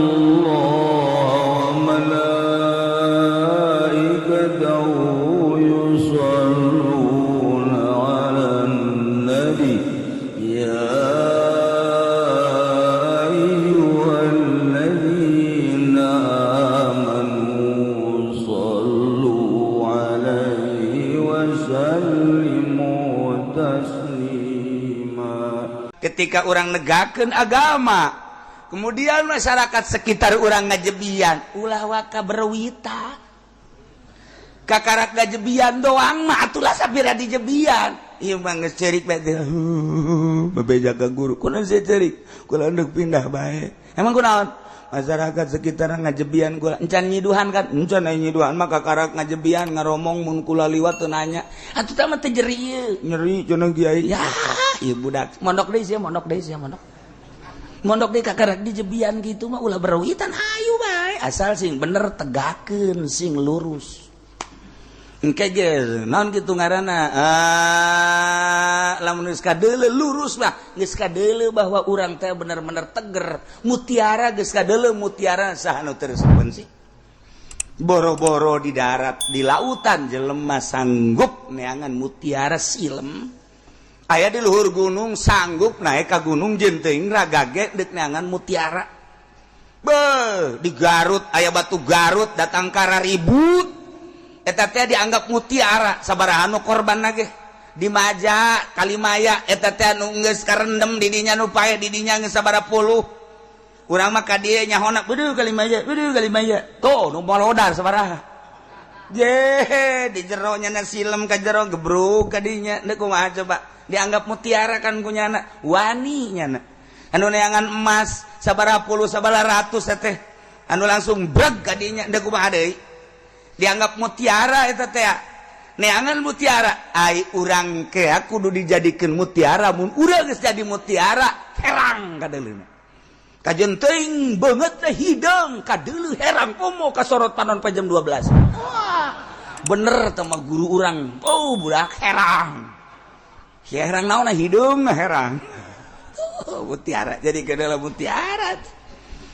الله وملائكته يصلون على النبي يا أيها الذين آمنوا صلوا عليه وسلموا تسليما. Ketika urang negakeun agama, kemudian masyarakat sekitar urang ngajebian, ulah waka berwita. Kakarak ngajebian doang mah atulah sapira dijebian. Ieu mah geus ceurik bae teh. Bebeja ka guru, kunaon sia ceurik? Kula endek pindah bae. Emang kunaon? Masyarakat sekitar ngajebian kula. Encan nyiduhan kan? Encan aya nyiduhan mah, kakarak ngajebian ngaromong mun kula liwat teu nanya. Atuh tah mah teu jeri ieu. Nyeri cenah kiai. Ya, ieu budak. Mondok deui sia, mondok deui sia, mondok. Mondok deui, kakarak dijebian gitu mah ulah berwitan, hayu bae. Asal sing bener tegakeun, sing lurus. Engke ge naon kitu ngaranna? Ah, lamun geus kadeuleu lurus mah geus kadeuleu bahwa urang teh bener-bener teger. Mutiara geus kadeuleu mutiara, saha nu teu resepeun sih? Boro-boro di darat, di lautan jelema sanggup neangan mutiara silem. Aya di luhur gunung, sanggup naik ka gunung jeung teuing ragage deuk neangan mutiara. Be, di Garut aya batu Garut datang ka ribut. Eta teh dianggap mutiara, sabaraha nu korban ge. Di Maja, Kalimaya eta teh anu geus karendem di dinya, nu paeh di dinya geus sabaraha puluh. Urang mah ka dieu nyahona, "Beudeung Kalimaya, beudeung Kalimaya." Tuh nu molodar sabaraha. Je, di jero nya silem ka jero gebruk ka dinya. Deuk kumaha coba? Dianggap mutiara kan ku nyana, wani nyana. Anu neangan emas sabaraha puluh, sabaraha ratus teh. Anu langsung breg ka dinya, deuk kumaha deui? Dianggap mutiara eta teh, neangan mutiara. Ai urang ke kudu dijadikeun mutiara. Mun urang geus jadi mutiara, herang kadeuleuna. Kajeun teuing beungeut teh hideung kadeuleu herang, komo kasorot panon pa jam 12. Wah, bener teh mah guru urang. Oh, budak herang herang naon? Hideung herang. Tuh, mutiara jadi ke dalam mutiara.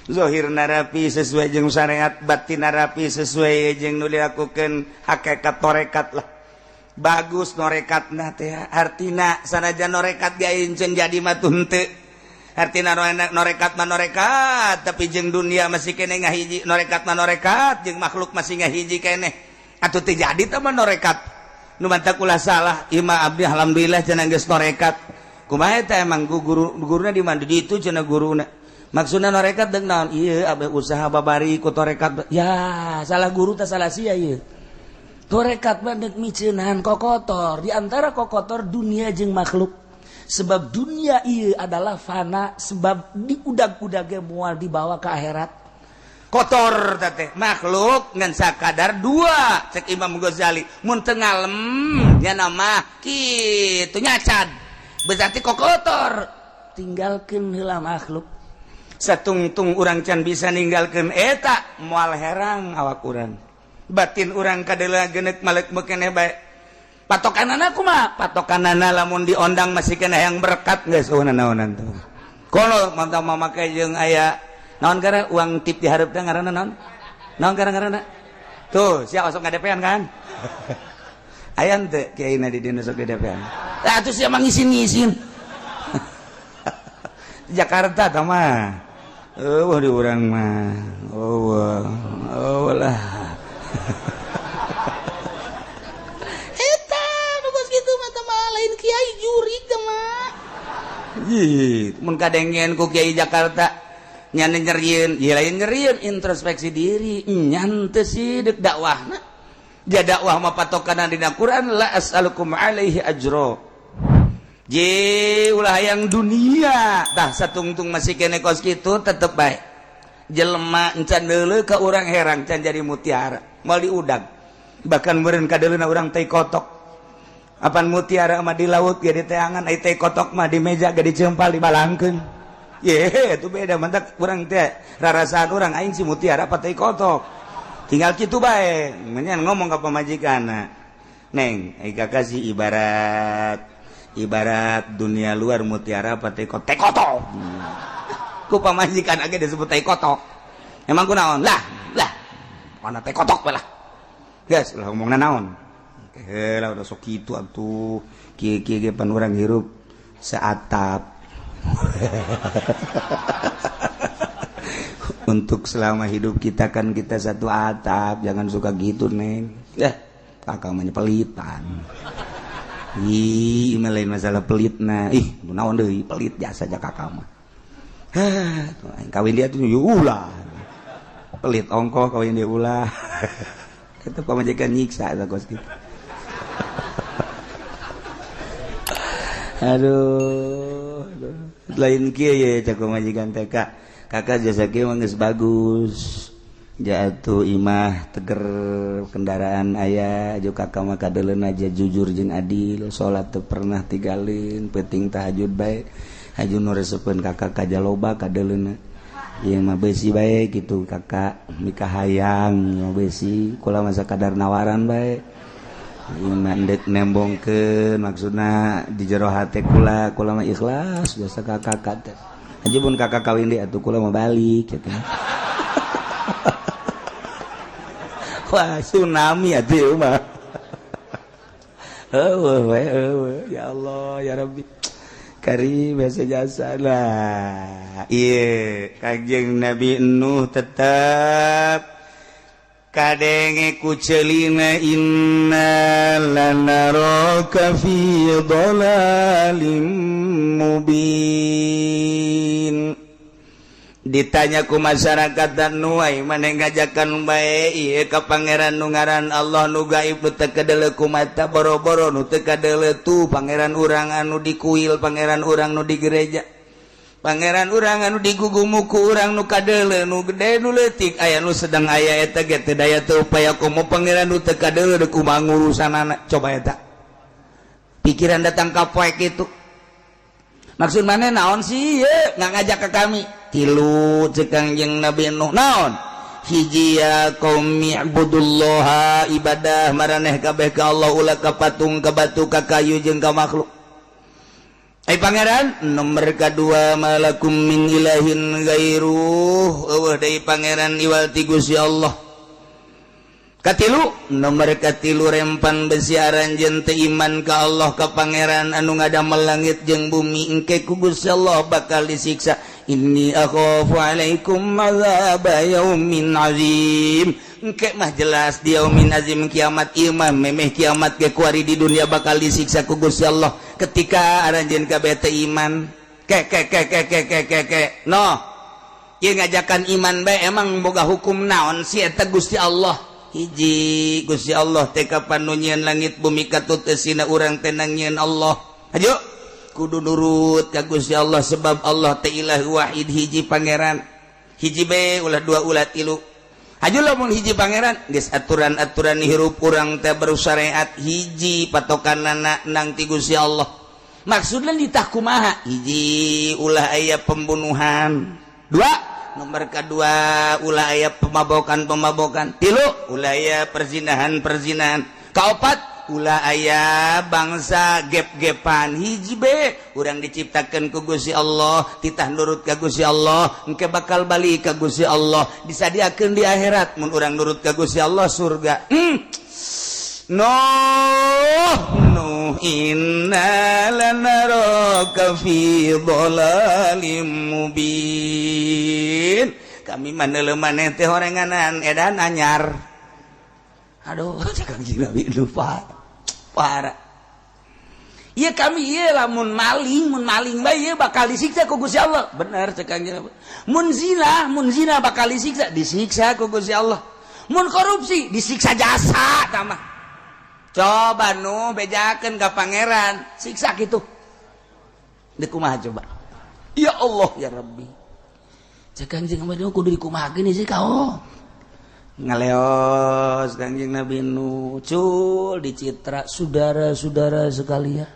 Zohir narapi sesuai jeung syariat, batin narapi sesuai jeung nu dilakukeun hakikat torekat lah. Bagus norekat nah teh, artina sanajan norekat ge can jadi mah henteu. Artina norekat mah norekat, tapi jeung dunia masih keneh ngahiji. Norekat mah norekat, jeung makhluk masih ngahiji keneh, atuh teu jadi teh mah norekat. Nu mantak ulah salah ima abdi, alhamdulillah cenah geus norekat. Kumaha eta emang guru guruna di mana? Di itu cenah guruna. Maksudna norekat deung naon? Ieu abeh usaha babari ku torekat. Ya, salah guru teh, salah sia ieu. Torekat mah deuk miceunahan kokotor, di antara kokotor dunia jeung makhluk. Sebab dunia ieu adalah fana, sebab diudag-udag ge moal dibawa ke akhirat. Kotor teh makhluk ngan sakadar dua, cek Imam Ghazali. Mun teu ngalem nya nama kitu nyacad. Berarti kokotor. Tinggalkeun heula makhluk. Satungtung urang can bisa ninggalkeun eta, moal herang awak urang, batin urang kadeula genek malek mekene bae. Patokanana kumaha? Patokanana lamun diondang masih kena yang berkat, geus eueuh naonan tuh. Kono mantap mamakai jeung aya naon gara uang tip di hareup teh, ngaranna naon? Naon gara ngaranna tuh? Sia osok ngadepean kan? Aya teu kiai na di dieu sok didepean? Ah, atuh sia mah ngisin-ngisin. Jakarta tah mah. Oh, di urang mah. Oh, oh lah. Eta nu kos kitu mah teh mah lain kiai, jurig teh mah. Ih, mun kadengen ku kiai Jakarta nyana nyerieun, ieu lain nyerieun, introspeksi diri. Nyan teu sih deuk dakwahna. Ja dakwah mah patokanna dina Quran, la as'alukum alaihi ajro. Je, ulah yang dunia tah. Satungtung masih kene kos kitu tetep bae jelema encan deuleu ka urang herang, can jadi mutiara, moal diudag. Bahkan meureun kadeuleuna urang teh kotok. Apan mutiara mah di laut ge diteangan, ai teh kotok mah di meja ge dicempal, dibalangkeun. Ye, itu beda. Mantak urang teh rarasaan urang, aing si mutiara apa teh kotok? Tinggal kitu bae menyan ngomong ka pamajikan, "Neng, ai kakak sih ibarat ibarat dunia luar mutiara apa teh kotok?" Ku pamajikan age disebut teh kotok. Emang kunaon? Lah, lah. Mana teh kotok we lah. Geus, ulah ngomongna naon. Heula udah sok kitu atuh. Kieu-kieu ge pan urang hirup seatap. Untuk selama hidup kita kan kita satu atap, jangan suka gitu, Neng. Ya, kakak mah pelitan. Ih, ini lain masalah pelit nah. Ih, naon deui pelit jasa aja kakak mah. Hah, kawin dia tuh ulah. Pelit ongkoh kawin dia ulah. Itu pamajikan nyiksa eta kos kitu. Aduh, lain kieu ye cak pamajikan teh Kak. Kakak jasa kieu mah geus bagus. Jatuh imah teger kendaraan aya aju kakak mah kadeuleun aja jujur jeung adil, salat teu pernah tinggalin, penting tahajud bae. Haju nu resepeun kakak kajaloba kadeuleunna. Ieu mah beusi bae kitu kakak mikahayang mah beusi kula mah sakadar nawaran bae. Ieu mah endek nembongkeun maksudna di jero hate kula, kula mah ikhlas jasa kakak teh. Haji pun kakak kawin deh atuh kula mau balik gitu. Wah, tsunami atuh mah. Eueuh we eueuh ya Allah ya Rabbi. Kari biasa jasa lah. Ieu Kanjeng Nabi Nuh tetap kadenge ku ceulina inna lanaraka fi dhalalim mubin. Ditanya ku masyarakat dan nuai maneh ngajakan bae ieu ka pangeran nu ngaran Allah nu gaib nu teu kadeuleu ku mata boro-boro nu teu kadeuleu tuh pangeran urang anu di kuil, pangeran urang nu di gereja, pangeran urang anu digugumu ku urang nu kadeuleu nu gede nu leutik aya nu sedang aya eta ge teu daya teu upaya komo pangeran nu teu kadeuleu deuk kumaha ngurusanana. Coba eta pikiran datang ka poek itu maksud mana naon sih ye nggak ngajak ke kami tilu cek Kangjeng Nabi Nuh naon hiji ya qaumi ibudullaha ibadah maraneh kabeh ka Allah ulah ka patung ka batu ka kayu jeung ka makhluk. Ai pangeran nomor kadua malakum min ilahin ghairuh eueuh deui pangeran iwal ti Gusti Allah. Katilu nomor katilu rempan besi aranjeun teu iman ka Allah ka pangeran anu ngadamel langit jeung bumi engke ku Gusti Allah bakal disiksa. Inni akhafu alaikum azaba yaumin azim. Engke mah jelas di yaumin azim kiamat ieu mah memeh kiamat ge kuari di dunia bakal disiksa ku Gusti Allah ketika aranjeun kabeh teu iman. Ke ke ke ke ke ke ke ke no ieu ngajakan iman bae emang boga hukum naon sih eta Gusti Allah. Hiji Gusti Allah teh kapan nu nyieun langit bumi katut eusina urang teh nyieun Allah. Hayu kudu nurut ka Gusti Allah sebab Allah teh ilah wahid hiji pangeran. Hiji be ulah dua ulah tilu. Hayu lamun hiji pangeran geus aturan-aturan hirup urang teh bersyariat hiji patokanana nang ti Gusti Allah. Maksudna ditah kumaha? Hiji ulah aya pembunuhan. Dua nomor kedua ulah aya pemabokan-pemabokan. Tilu ulah aya perzinahan-perzinahan. Kaopat ulah aya bangsa gep-gepan. Hiji be urang diciptakan ku Gusti Allah titah nurut ka Gusti Allah engke bakal balik ka Gusti Allah disadiakeun di akhirat mun urang nurut ka Gusti Allah surga. No no inna lanaraka fi dhalalim mubin. Kami manele maneh teh horenganan edan anyar. Aduh, cek Kangjeng Nabi lupa. Parah. Ieu kami ieu lamun maling bae ieu bakal disiksa ku Gusti Allah. Bener cek Kangjeng Nabi. Mun zina bakal disiksa, disiksa ku Gusti Allah. Mun korupsi disiksa jasa tambah. Coba nu bejakeun ka pangeran, siksa kitu. Deuk kumaha coba? Ya Allah ya Rabbi. Cek Kangjeng Nabi kudu dikumahakeun sih kau. Ngaleos Kangjeng Nabi nu cul dicitra saudara-saudara sekalian.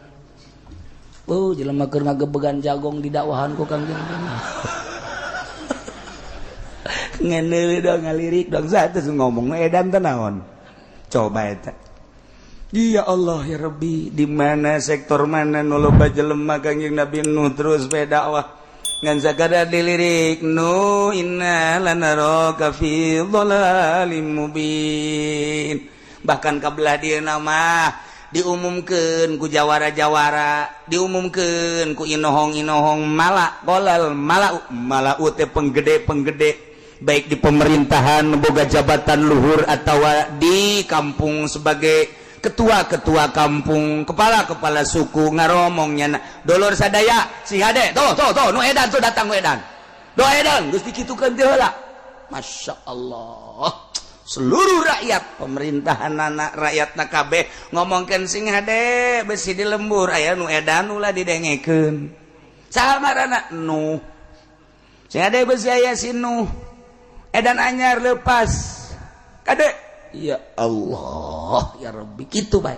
Oh, jelema keur ngagebegan jagong di dakwahan ku Kangjeng Nabi. Ngeneuli dong ngalirik dong satu ngomong edan teh naon. Coba eta. Ya Allah ya Rabbi, di mana sektor mana nu loba jelema Kangjeng Nabi Nuh terus be dakwah. Ngan sakadar dilirik, "Nuh, inna lanaraka fi dhalalim mubin." Bahkan kabelah dia nama diumumkan ku jawara-jawara, diumumkan ku inohong-inohong, mala qolal mala mala teh penggede-penggede, baik di pemerintahan boga jabatan luhur atau di kampung sebagai ketua-ketua kampung, kepala-kepala suku, ngaromongnya, "Dulur sadaya, si hade tuh tuh tuh, nu edan tuh datang, nu edan do edan geus dikitukeun teh heula." Masya Allah, seluruh rakyat, pemerintahan, anak rakyat kabeh ngomongkeun, "Sing hade, besi di lembur aya nu edan." Ulah didengekeun, saha ngaranna? "Nuh. Sing hade, besi aya si Nuh edan anyar lepas kade." Ya Allah, ya Rabbi, kitu bae.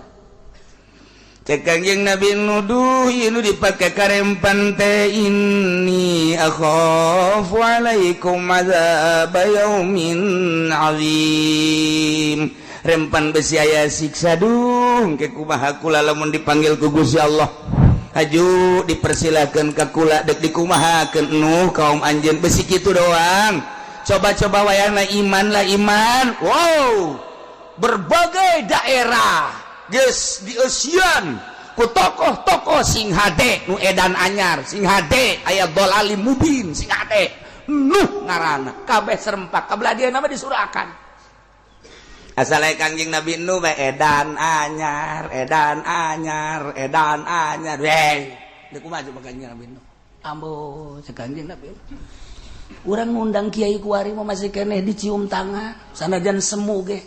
Cek Kangjeng Nabi nuduh nu dipake karempan teh, "Inni akhafu alaikum adzab yaumin azim." Rempan besi aya siksa dung ke kumaha kula lamun dipanggil ku Gusti Allah? Haju dipersilakan ka kula, dek dikumahakeun, Nuh, kaum anjeun? Besi kitu doang, coba-coba wayana iman lah iman. Wow, berbagai daerah geus dieusian ku tokoh-tokoh, "Sing hade, nu edan anyar, sing hade, aya dhalalim mubin, sing hade, Nuh ngaranna." Kabeh serempak kabelah dia nama disurakan. Asal Kangjeng Nabi Nuh bae edan anyar, edan anyar, edan anyar we. Deuk kumaha coba Kangjeng Nabi Nuh? Ambo, cek Kangjeng Nabi, urang ngundang kiai kuari mau masih keneh dicium tangan, sanajan semu ge.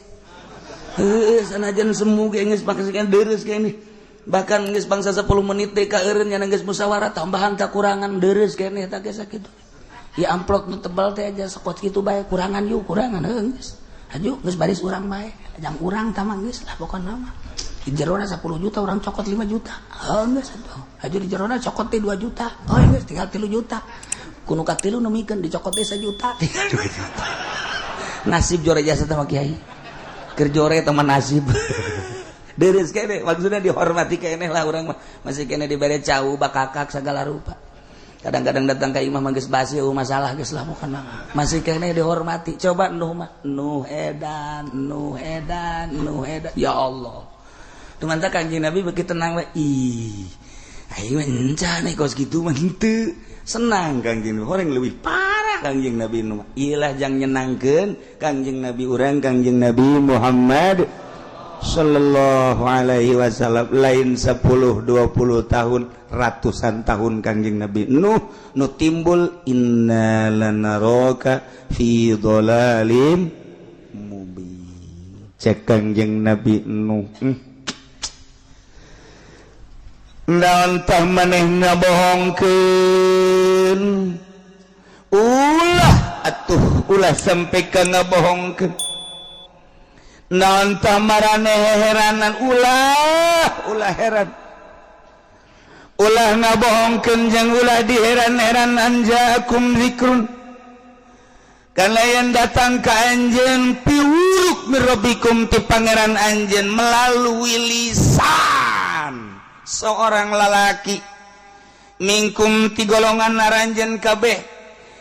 Heuh, sanajan semu ge geus pake keneh deres keneh. Bahkan geus bangsa 10 menit teh ka eureun nya geus musyawarah tambahan tak kurangan, deres keneh tak geus sakitu. Ya amplop nu tebal teh aja sekot kitu bae, kurangan yuk, kurangan, heuh geus. Haju geus baris urang bae, jang urang tah mah geus lah pokona mah. Di jerona 10 juta urang cokot 5 juta. Heuh geus atuh. Haju di jerona cokot teh 2 juta. Oh geus tinggal 3 juta. Kuno katilu nemikeun dicokot teh 1 juta, tinggal 2 juta. Nasib jore jasa sama kiai. Keur jore teman nasib. Deres kene maksudnya dihormati keneh lah urang mah. Masih kene dibere cau bakakak segala rupa. Kadang-kadang datang ke imah mah geus basi, oh masalah geus lah bukan mah. Masih kene dihormati. Coba Nuh mah, Nuh edan, Nuh edan, Nuh edan. Ya Allah. Tumanta Kanjeng Nabi begitu tenang we. Ih. Ayo enca nih kos gitu mah henteu. Senang Kangjeng Nabi. Orang lebih parah Kangjeng Nabi Nuh. Ilah jang nyenangkeun Kangjeng Nabi urang, Kangjeng Nabi Muhammad sallallahu alaihi wasallam. Lain 10 20 tahun, ratusan tahun Kangjeng Nabi Nuh nu timbul "inna lanaraka fi dhalalim mubin". Cek Kangjeng Nabi Nuh, Naon tah maneh ngabohongkeun? Ulah atuh, ulah sampai ka ngabohongkeun. Naon tah maraneh heranan? Ulah, ulah heran, ulah ngabohongkeun jeung ulah diheran-heran. An jaakum zikrun, kalayan datang ka anjeun piwuruk, mirabbikum, ti pangeran anjeun, melalui lisan seorang lalaki, minkum, ti golongan aranjeun kabeh,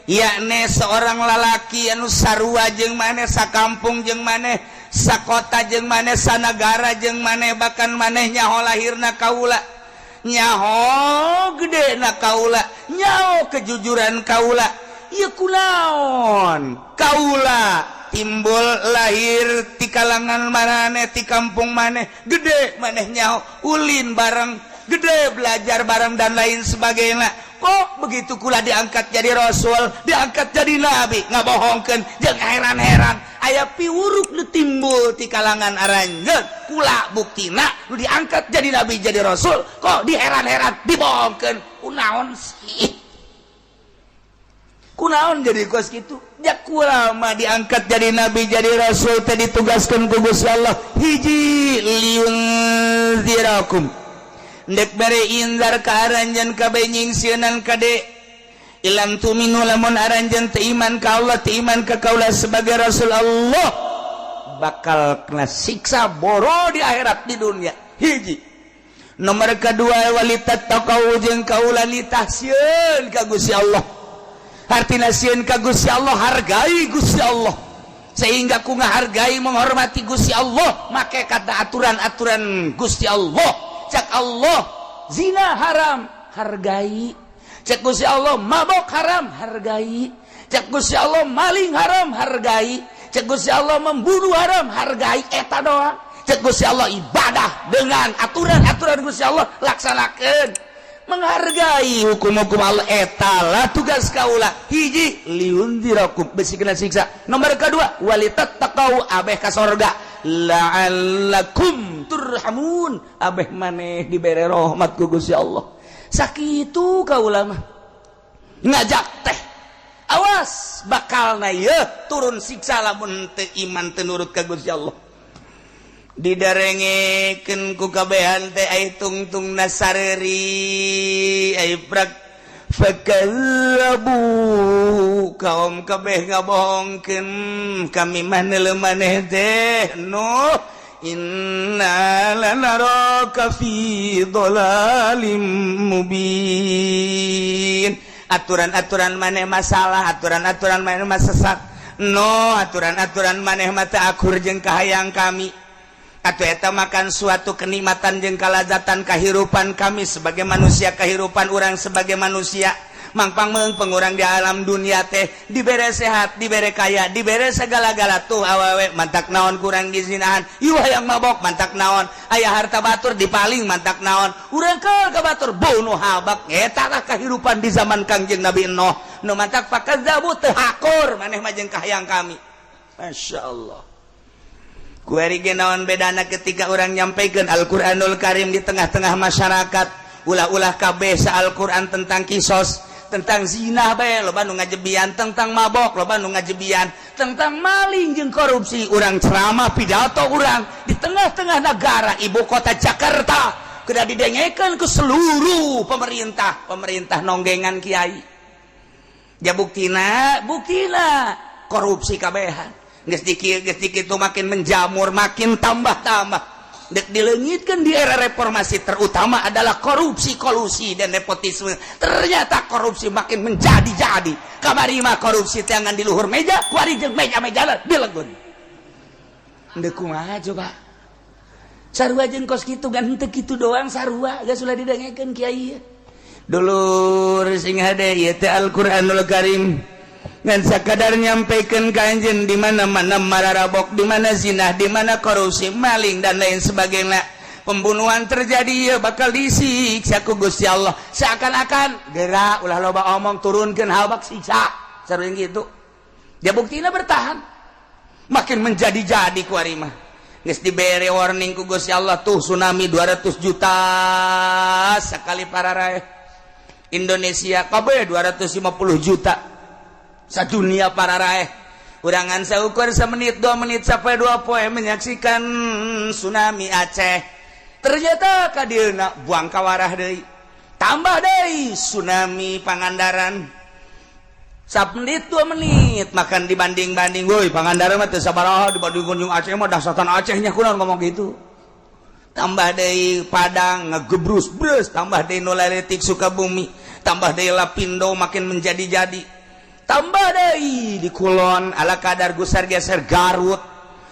yakni seorang lalaki anu sarua jeung maneh, sakampung jeung maneh, sakota jeung maneh, sanagara jeung maneh. Bahkan maneh nyaho lahirna kaula, nyaho gede na kaula, nyaho kejujuran kaula. Ieu kunaon kaula timbul lahir ti kalangan maneh, ti kampung maneh, gede maneh nyaho, ulin bareng, gede belajar bareng, dan lain sebagainya, kok begitu kula diangkat jadi rasul, diangkat jadi nabi, ngabohongkeun jeung heran-heran? Aya piwuruk nu timbul ti kalangan aranjeun, kula buktina nu diangkat jadi nabi, jadi rasul, kok diheran-heran, dibohongkeun? Kunaon sih, kunaon jadi kos gitu? Ya kula mah diangkat jadi nabi, jadi rasul teh ditugaskan ku Gusti Allah hiji, liyunzirakum, ndek bere inzar ka aranjeun kabeh, nyingsieunan kade. Ilam tuminu, lamun aranjeun teu iman ka Allah, teu iman ka kaula sebagai rasul Allah, bakal kena siksa boro di akhirat, di dunia. Hiji. Nomor kedua, walitattaqau, jeung kaula litahsieun ka Gusti Allah. Artina sieun ka Gusti Allah, hargai Gusti Allah, sehingga ku ngahargai, menghormati Gusti Allah, make kata aturan-aturan Gusti Allah. Cek Allah zina haram, hargai. Cek Gusti Allah mabok haram, hargai. Cek Gusti Allah maling haram, hargai. Cek Gusti Allah membunuh haram, hargai. Eta doang. Cek Gusti Allah ibadah dengan aturan-aturan Gusti Allah, laksanakan, menghargai hukum-hukum Allah. Etalah tugas kaula. Hiji, liundzirakum, besi kena siksa. Nomor kedua, walitattaqau, abeh ka sorga, la'allakum turhamun, abeh maneh dibere rahmat ku Gusti Allah. Sakitu kaula mah ngajak teh, awas bakal na ye turun siksa lamun teu iman, teu nurut ka Gusti Allah. Didarengekeun ku kabehan teh, ai tungtung nasareri, ai prak fakazzabu, kaum kabeh ngabohongkeun, kami mah neuleu maneh teh Nuh, inna lanaraka fi dhalalim mubin. Aturan-aturan maneh masalah, aturan-aturan maneh mah sesat no, aturan-aturan maneh mah teu akur jeung kahayang kami. Atau eta makan suatu kenikmatan jeung kalazatan kehidupan kami sebagai manusia, kehidupan orang sebagai manusia mangpang mengpeng urang di alam dunia teh dibere sehat, dibere kaya, dibere segala-gala. Tuh awewe mantak naon kurang dizinahan, ieu hayang mabok mantak naon, aya harta batur dipaling mantak naon, urang ke batur bunuh habak. Eta lah kehidupan di zaman Kangjeng Nabi Nuh. Nu mantak fakadzabu, teu hakur maneh mah jeung kahayang kami. Masya Allah. Kuari ge naon bedana ketika orang nyampaikan Al-Qur'anul Karim di tengah-tengah masyarakat? Ulah-ulah kabeh sa Al-Qur'an tentang kisos, tentang zina bae loba nu ngajebian, tentang mabok loba nu ngajebian, tentang maling jeung korupsi. Urang ceramah, pidato urang di tengah-tengah negara, ibu kota Jakarta, kudu didengekeun ke seluruh pemerintah. Pemerintah nonggengan kiai ya. Buktina, buktina korupsi kabehan geus dikit, geus dikit itu makin menjamur, makin tambah-tambah. Dek dileungitkan di era reformasi terutama adalah korupsi, kolusi, dan nepotisme. Ternyata korupsi makin menjadi-jadi. Kamari mah korupsi tangan di luhur meja, kuari jeung meja-meja dilegun. Ndek kumaha coba? Sarua jeung kos kitu kan, henteu kitu doang, sarua geus ulah didengekeun kiai. Dulur sing hade, ieu teh Al-Qur'anul Karim ngan sakadar nyampaikan ka anjeun di mana-mana mararabok, di mana zina, di mana korupsi, maling, dan lain sebagainya, pembunuhan terjadi ya bakal disiksa ku Gusti Allah. Seakan-akan gerak, ulah loba omong, turunkeun habak siksa, sering gitu dia. Buktinya bertahan, makin menjadi-jadi. Ku mah geus dibere warning ku Gusti Allah. Tuh tsunami 200 juta sekali pararaeh. Indonesia kabeh 250 juta, sadunia pararaeh. Kurangan seukur semenit, 2 menit sampai 2 poe menyaksikan tsunami Aceh. Ternyata kadieuna buang kawarah deui, tambah deui tsunami Pangandaran, menit 2 menit makan dibanding-banding. Woi, Pangandaran mah teu sabaraha dibanding jeung Aceh mah, dahsatan Acehnya kunaon ngomong gitu. Tambah deui Padang ngegebrus brus, tambah deui nu laletik Sukabumi, tambah deui Lapindo makin menjadi-jadi, tambah deui di Kulon ala kadar gusar geser Garut,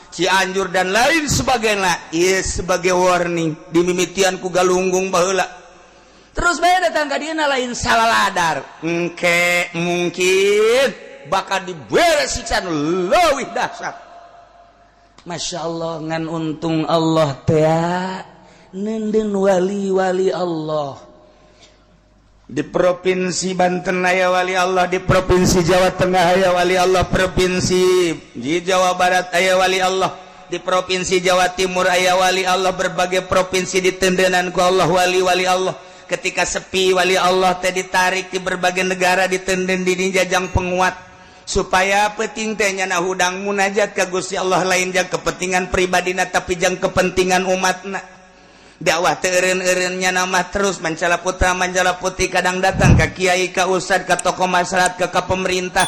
Cianjur, dan lain sebagainya. Ieu sebagai warning dimimitian ku Galunggung baheula. Terus bae datang ka dieu, lain salah ladar, engke mungkin bakal dibere siksa nu leuwih dahsyat. Masya Allah, ngan untung Allah teh neundeun wali-wali Allah. Di Provinsi Banten aya wali Allah, di Provinsi Jawa Tengah aya wali Allah, Provinsi di Jawa Barat aya wali Allah, di Provinsi Jawa Timur aya wali Allah. Berbagai provinsi diteundenan ku Allah wali-wali Allah. Ketika sepi, wali Allah teh ditarik di berbagai negara, diteundeun di jajang penguat supaya penting teh nyana hudang munajat ka Gusti Allah, lain jang kepentingan pribadina tapi jang kepentingan umatna. Dakwah teu eureun-eureunnya nama, terus mancala putra, mancala putri, kadang datang ke kiai, ka ustad, ke tokoh masyarakat, ke pemerintah.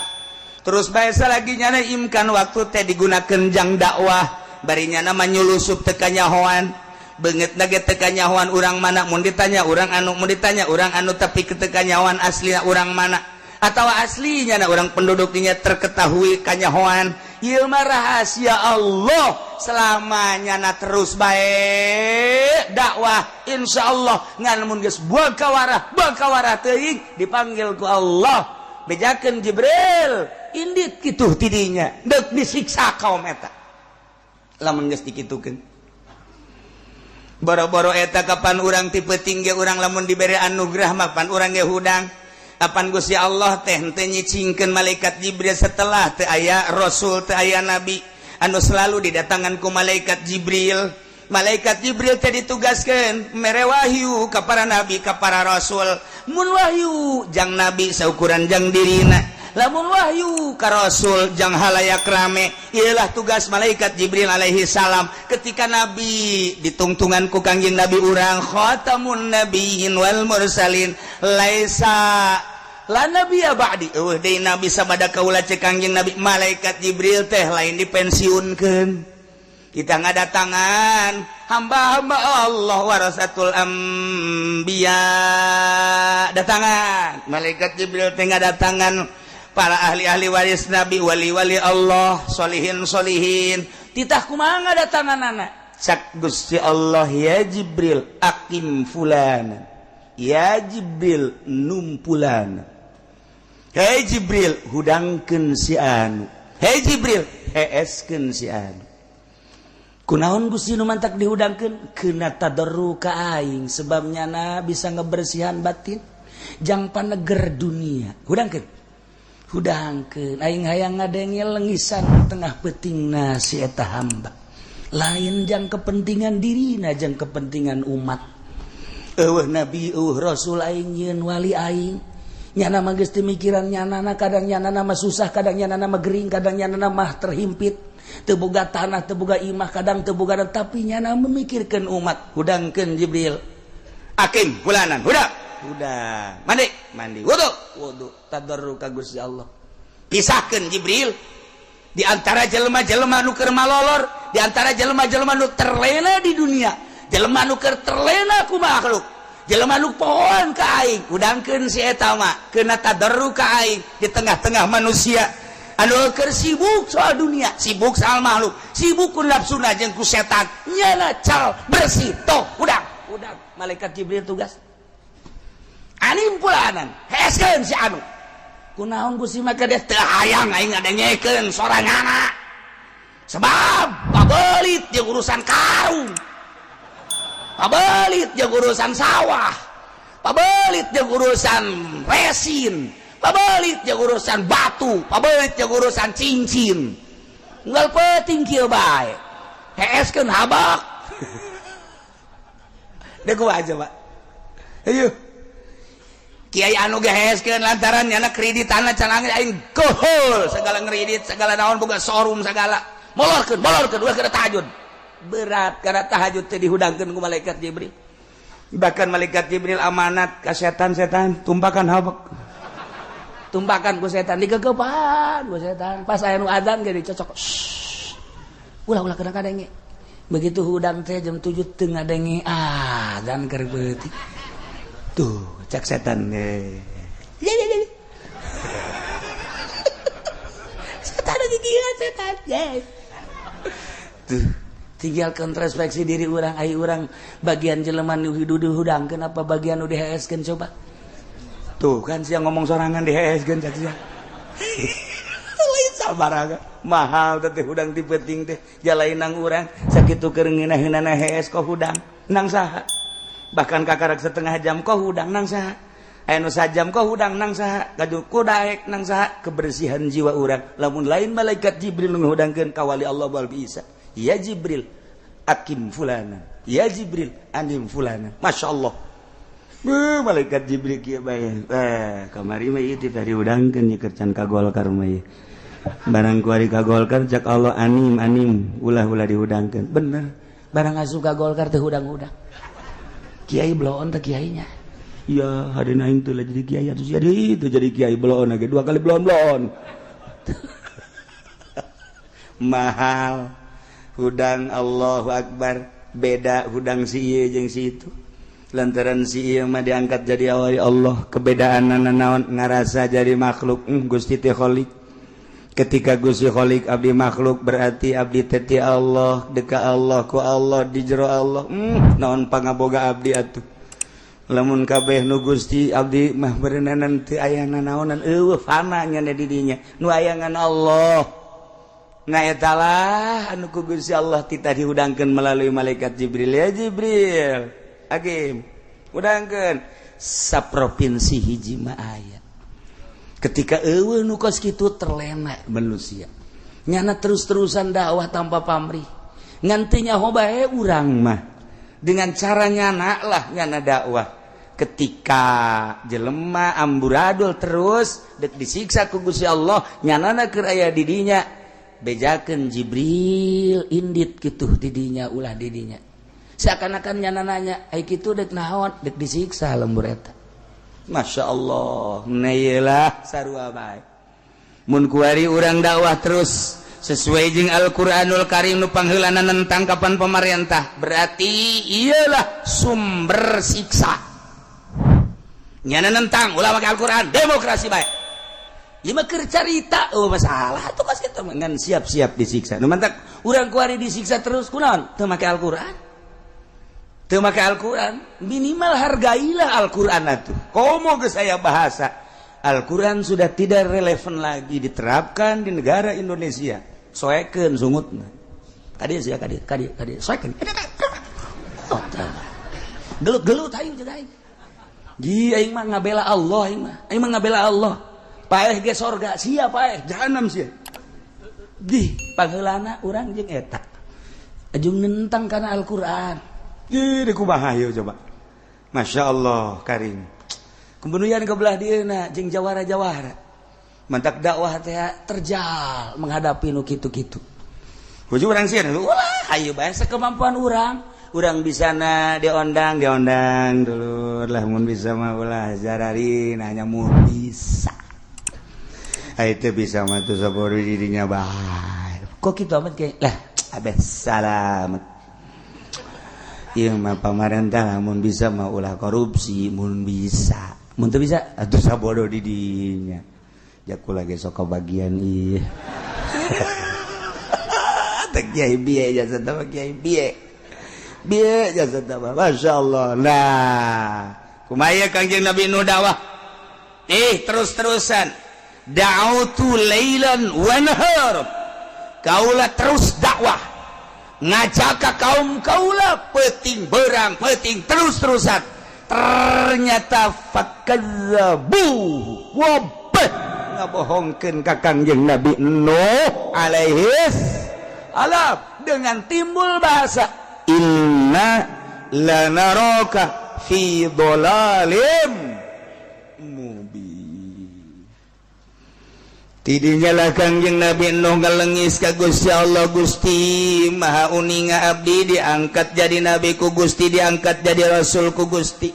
Terus bahasa lagi nyana imkan waktu teh digunakan jang dakwah, bari nyana nyulusup teu kanyahoan, beungeut ge teu kanyahoan urang mana. Mun ditanya urang anu, mun ditanya urang anu, tapi teu kanyahoan asli urang mana. Atau aslinya na orang penduduknya terketahui kanyahoan. Ieu mah rahasia Allah selamanya na terus baik dakwah, insya Allah. Ngan mun geus buang kawarah, buang kawarah teuing, dipanggil ku Allah, bejakeun Jibril, indit kitu tidinya deuk disiksa kaum eta. Lamun geus dikitukeun, boro-boro eta, kapan urang tipe tinggi, urang lamun diberi anugerah mah pan urang ge hudang. Kapan Gusti Allah teh henteu nyicingkeun malaikat Jibril setelah teu aya rasul, teu aya nabi anu selalu didatangan ku malaikat Jibril. Malaikat Jibril teh ditugaskeun mere wahyu ka para nabi, ka para rasul. Mun wahyu jang nabi, saukuran jang dirina. Lamun wahyu ka rasul, jang halayak rame. Ialah tugas malaikat Jibril alaihi salam. Ketika nabi ditungtungan ku Kangjeng Nabi urang, khatamun nabiyyin wal mursalin, laisa la nabiyya ba'di, eueuh deui nabi sabada kaula, cek Kangjeng Nabi. Malaikat Jibril teh lain dipensiunkeun. Kita ngadatangan hamba-hamba Allah, warasatul anbiya, datangan malaikat Jibril teh ngadatangan para ahli-ahli waris nabi, wali-wali Allah, solihin solihin. Titah kumaha ngadatangan anak cak Gusti Allah, "Ya Jibril, akim fulana. Ya Jibril, numpulana. Hei Jibril, hudangkeun si anu. Hei Jibril, heeskeun si anu." Kunaon, Gusti, nu mantak dihudangkeun? Kena tadarru ka aing, sebabnya na bisa ngebersihan batin jang paneger dunia. Hudangkeun, hudangkeun, aing hayang ngadenge lengisan tengah peutingna si eta hamba. Lain jang kepentingan dirina, jang kepentingan umat. Eueuh nabi, eueuh rasul, aing nyieun wali aing. Nyana mah geus teu mikiran nyana. Kadang nyana mah susah, kadang nyana mah gering, kadang nyana mah terhimpit, teu boga tanah, teu boga imah, kadang teu boga, tapi nyana memikirkan umat. Hudangkeun, Jibril, akim fulanan. Hudang, hudang, mandi, mandi, wudu, wudu, tadarru ka Gusti Allah. Pisahkeun, Jibril, di antara jelema-jelema nu keur malolor, di antara jelema-jelema nu terlena di dunia, jelema nu keur terlena ku makhluk, jelema nu pohoan ka aing. Hudangkeun si eta mah, keuna tadarru ka aing di tengah-tengah manusia anu keur sibuk soal dunia, sibuk soal makhluk, sibuk ku nafsuna jeung ku setan. Nyana cal bersih toh. Hudang, hudang. Malaikat Jibril tugas anim fulanan, heeskeun si anu. Kunaon, Gusti, maka dia? Teu hayang aing ngadengekeun soranganna, sebab pabelit jeung urusan karung, pabelit jeung urusan sawah, pabelit jeung urusan resin, pabelit jeung urusan batu, pabelit jeung urusan cincin. Unggal peuting kieu bae, heeskeun habak. Deh, kumaha coba? Ayo. Kiai anu geheeskeun lantaran nyana kredit tanah can aing kohol segala, ngredit segala, naon, boga showroom segala, molorkeun, molorkeun, ulah kana tahajud. Berat karena tahajud teh dihudangkeun ku malaikat Jibril. Bahkan malaikat Jibril amanat ka setan, "Setan, tumpakan habek." Tumpakan ku setan, digegepan ku setan. Pas aya nu adzan ge dicocok, "Ulah, ulah kena kadenge." Begitu hudang teh jam 7 teu ngadenge adzan keur peuting tuh, cek setan, "Eh ya ya ya, setan lagi gila, setan." Yes, tuh tinggal introspeksi diri orang. Ai urang bagian jelema nu hidup dihudangkeun apa bagian nu diheeskeun coba? Tuh kan siang ngomong sorangan, diheeskeun cak sia. Lain sabar, mahal teh hudang ti peuting teh jalainang urang sakitu keur ngeunah-ngeunahna hees kok hudang nang saha? Bahkan kakarak setengah jam kok hudang nang saha? Aya nu sajam kok hudang nang saha? Gaduh kudaek nang saha? Kebersihan jiwa urang, lamun lain malaikat Jibril nu ngahudangkeun, ka wali Allah bal bisa. "Ya Jibril, akim fulana. Ya Jibril, anim fulana." Masya Allah. Beuh, malaikat Jibril kieu bae. Eh, kamari mah ieu teh dihudangkeun nyeker can ka Golkar mah ieu. Barang kuari ka Golkar, cak Allah, "Anim, anim, ulah, ulah dihudangkeun." Bener. Barang asup ka Golkar teh hudang-hudang. Kiai bloon teh kiainya. Iya, hari aing teh lah jadi kiai atuh, jadi itu jadi kiai bloon lagi dua kali bloon-bloon. Mahal hudang, Allahu Akbar, beda hudang si ieu jeung si itu. Lantaran si ieu mah diangkat jadi wali Allah, kebedaan naon ngarasa jadi makhluk. Gusti teh Khalik. Ketika Gusti Khalik, abdi makhluk, berarti abdi teh ti Allah, deka Allah, ku Allah, di jero Allah. Naon pangaboga abdi atuh? Lamun kabeh nu Gusti, abdi mah berenanan teu aya nanaonan, eueuh, fana nya di dinya, nu aya ngan Allah. Nah, eta lah anu ku Gusti Allah tita dihudangkeun melalui malaikat Jibril. Ya Jibril, Agim udangkeun saprovinsi hiji mah aya. Ketika eueuh nu kos kitu, terlena manusia, nyana terus-terusan dakwah tanpa pamrih, ngan teu nyaho bae urang mah dengan cara nyana lah, nyana dakwah. Ketika jelema amburadul terus, dek disiksa ku Gusti Allah, nyanana keur aya di dinya, bejakeun Jibril, indit kitu didinya, ulah didinya. Seakan-akan nyana nanya, ai kitu dek naon? Dek disiksa lembur eta. Masya Allah. Nah, iyalah, sarua bae mun kuari urang dakwah terus sesuai jeung Al-Qur'anul Karim, nu pangheulana nentang kapan pemerintah, berarti iyalah sumber siksa. Nyana nentang, ulah make Al-Qur'an, demokrasi bae. Ieu mah keur carita, oh masalah tuh kos kitu ngan siap-siap disiksa. Nu mantak urang kuari disiksa terus kunaon? Teu make Al-Qur'an. Teu make Al-Qur'an, minimal hargailah Al-Qur'an atuh. Komo geus aya bahasa Al-Quran sudah tidak relevan lagi diterapkan di negara Indonesia. Soekeun sungutna. Kadieu sia, kadieu, kadieu, kadieu. Soekeun. Oh, gelut-gelut aing jeung aing. Ji, aing mah ngabela Allah aing mah. Aing mah ngabela Allah. Paeh ge sorga, sia paeh jahanam sia. Di pangheulana urang jeung eta. Ajung nentang kana Al-Qur'an. Ih, kumaha ieu coba? Masya Allah, karim. Kemudian ke belah dieuna jeung jawara-jawara. Mantak dakwah teh terjal menghadapi nu kitu-kitu. Huju urang sieun, ulah, ayo bae kemampuan urang. Urang bisa na diondang, diondang dulur lah, mun bisa mah ulah jarari nanya mun bisa. Ai teu bisa mah tuh sabodo dirinya bae. Kok kitu amat kayak lah, abes salamet. Ieu mah pamarentah mun bisa mah ulah korupsi, mun bisa. Mun teu bisa atuh sabodo di dinya. Jaku lagi sok bagian ieu. Teh kiai bieu jasa teh, kiai bieu. Bieu jasa teh, Masya Allah. Nah, kumaha Kangjeng Nabi Nuh dakwah? Terus-terusan. Da'autu lailan wa nahar. Kaula terus dakwah. Ngajak ka kaum kaula peting berang peting terus-terusan. Ternyata fakadzabu, wabeh ngabohongkeun ka Kangjeng Nabi Nuh alaihi salam dengan timbul bahasa inna lanaraka fi dhalalim mubin. Tidinya lah Kangjeng Nabi Nuh ngalengis ka Gusti Allah, "Gusti Maha uninga, abdi diangkat jadi nabi ku Gusti, diangkat jadi rasul ku Gusti,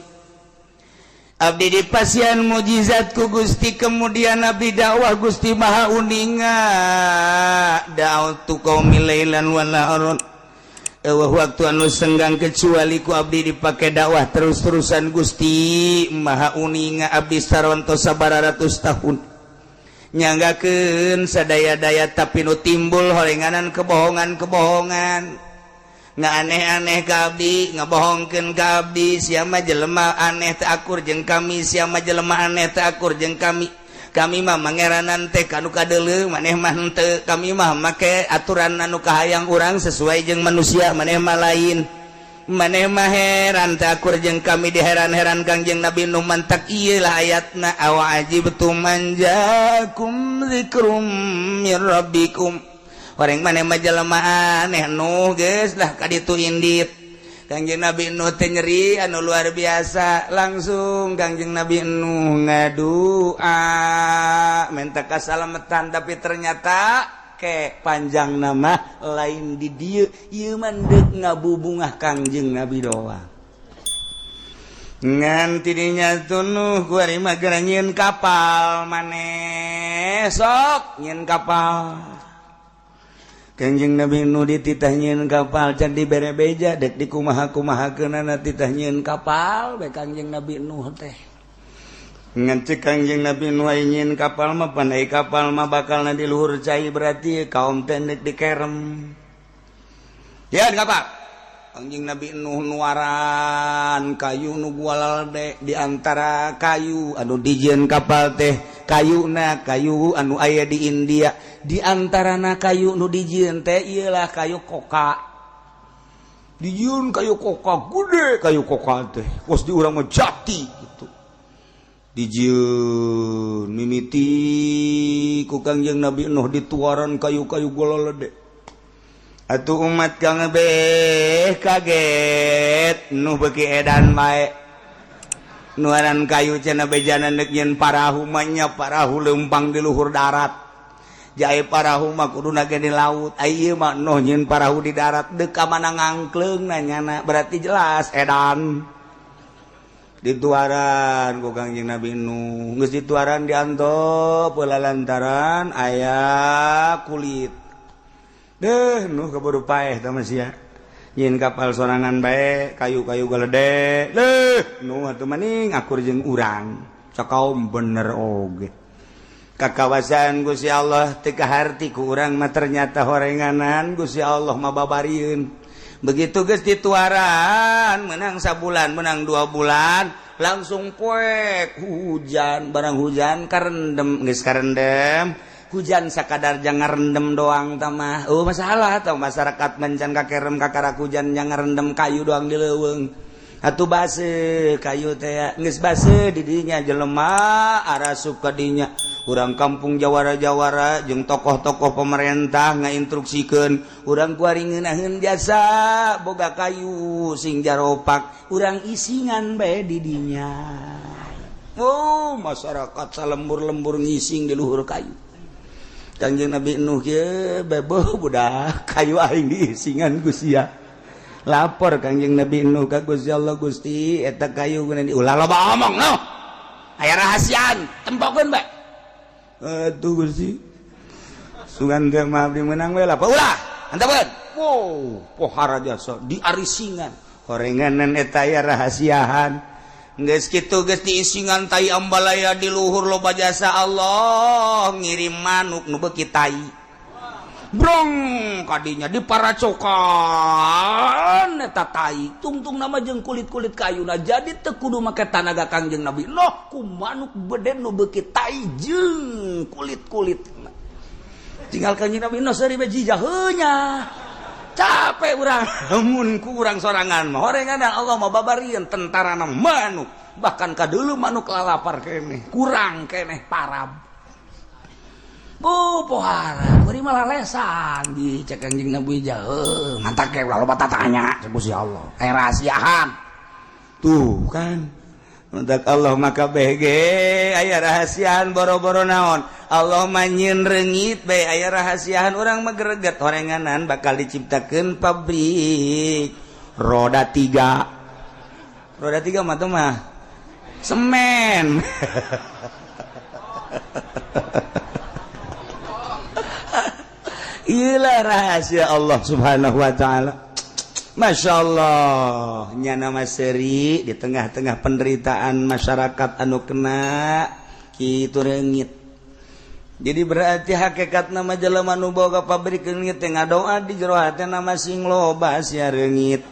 abdi dipasihan mujizat ku Gusti, kemudian abdi dakwah, Gusti Maha uninga, da'autu qaumi lailan wa naharon, eueuh waktu anu senggang kecuali ku abdi dipake dakwah terus-terusan. Gusti Maha uninga, abdi saronto sabaraha ratus tahun nyanggakeun sadaya-daya, tapi nu timbul horenganan kebohongan-kebohongan, nggak aneh-aneh ka abdi, ngabohongkeun ka abdi. Sia mah jelema aneh, teu akur jeung kami. Sia mah jelema aneh, teu akur jeung kami. Kami mah mangeranan teh kanu kadeuleu, maneh mah henteu. Kami mah make aturan anu kahayang urang sesuai jeung manusia, maneh mah lain. Maneh mah heran, teu akur jeung kami." Diheran-heran Kangjeng Nabi Nuh. Mantak ieu lah ayatna, awa ajibtum an jaakum dzikrum mir rabbikum. Horeng maneh mah jelema aneh, Nuh, geus lah ka ditu indit. Kangjeng Nabi Nuh teh nyeri anu luar biasa. Langsung Kangjeng Nabi Nuh ngadua minta kasalamatan, tapi ternyata ke panjang nama lain di dieu, ieu mah deuk ngabubungah Kangjeng Nabi doang. Ngan tidinya tunuh kuari mah geura nyieun kapal maneh, sok nyieun kapal. Kanjeng Nabi Nuh dititah nyieun kapal can dibere beja dek dikumaha-kumahakeunana titah nyieun kapal bae Kanjeng Nabi Nuh teh. Ngan cek Kanjeng Nabi Nuh aya nyieun kapal mah pandai kapal mah bakalna di luhur cai, berarti kaum teh deuk dikerem. Ya kapal. Kanjeng Nabi Nuh nuaran kayu nu gualalde, di antara kayu anu dijieun kapal teh kayuna kayu anu aya di India. Di antarana kayu nu dijieun teh iyalah kayu koka. Dijieun kayu koka gede, kayu koka teh kos di urang mah jati gitu. Dijieun mimiti ku Kangjeng Nabi Nuh dituaran kayu-kayu gualalde. Atuh umat kang beh kaget, Nuh beuki edan bae nuaran kayu cenah bejana deuk nyieun parahu mah nya, parahu leumpang di luhur darat jae, parahu mah kuduna ge di laut. Ai ieu mah Nuh nyieun parahu di darat, deuk ka mana ngangkleung nanyana, berarti jelas edan. Dituaran ku Kangjeng Nabi Nuh, geus dituaran diantop lantaran aya kulit deh. Nuh keburu paeh tah sia, nyieun kapal sorangan bae, kayu-kayu galede deh. Nuh atuh maning akur jeung urang sakaum, bener oge ka kawasan Gusti Allah teu kaharti ku urang mah, ternyata horenganan Gusti Allah mah babarieun. Begitu geus dituaran menang sabulan, menang 2 bulan, langsung poek hujan. Barang hujan karendem, geus karendem hujan sakadar jangan rendem doang tamah. Oh, masalah atau masyarakat mencan kakerem kakarak hujan yang rendem kayu doang di leuweung atuh base kayu teh. Geus base didinya jelema arasup ka dinya. Urang kampung jawara-jawara jeung tokoh-tokoh pemerintah ngainstruksikeun urang kuari ngeunaheun jasa boga kayu sing jaropak, urang isingan bae di dinya. Oh, masyarakat salembur-lembur ngising di luhur kayu. Kangjeng Nabi Nuh kieu bebo, budak kayu aing diisingan ku sia. Lapor Kangjeng Nabi Nuh ka Gusti Allah, "Gusti, eta kayu guna di." "Ulah loba omong, Nuh, aya rahasiaan, tempokeun bae." "Atuh Gusti, sugan teh mah abdi meunang we lah." "Ulah, antepkeun." Wow, pohara jasa diarisingan horenganan eta aya rahasiaan. Geus kitu, geus diisingan tai ambalaya di luhur, loba jasa Allah ngirim manuk nu beuki tai brong kadinya diparacokan eta tai tungtung nama jeung kulit-kulit kayu. Nah, jadi teu kudu make tanaga Kangjeng Nabi Nuh, ku manuk beden nu beuki tai jeung kulit-kulit. Tinggal Kangjeng Nabi Nuh seuri bae nya capek urang. Mun ku urang sorangan mah horengan, Allah mah babarieun tentarana manuk, bahkan kadulu manuk lalapar keneh kurang keneh parab. Bu pohara beri malah lesan di cek Kanjeng Nabi jauh mantak ke ulah loba tatanya cek Gusti Allah aya rahasiaan tuh kan. Untuk Allah maka BG aya rahasiaan, boro-boro naon Allah mah nyieun reungit bae aya rahasiaan, urang mah greget horenganan bakal diciptakeun pabrik roda tiga. Roda tiga mah tuh mah semen. Iyalah rahasia Allah Subhanahu wa Ta'ala. Masya Allah, nyana seri di tengah-tengah penderitaan masyarakat anu kena kitu reungit. Jadi berarti hakikat nama jelema nu boga pabrik reungit teh ngadoa di jero hatena sing loba sia reungit.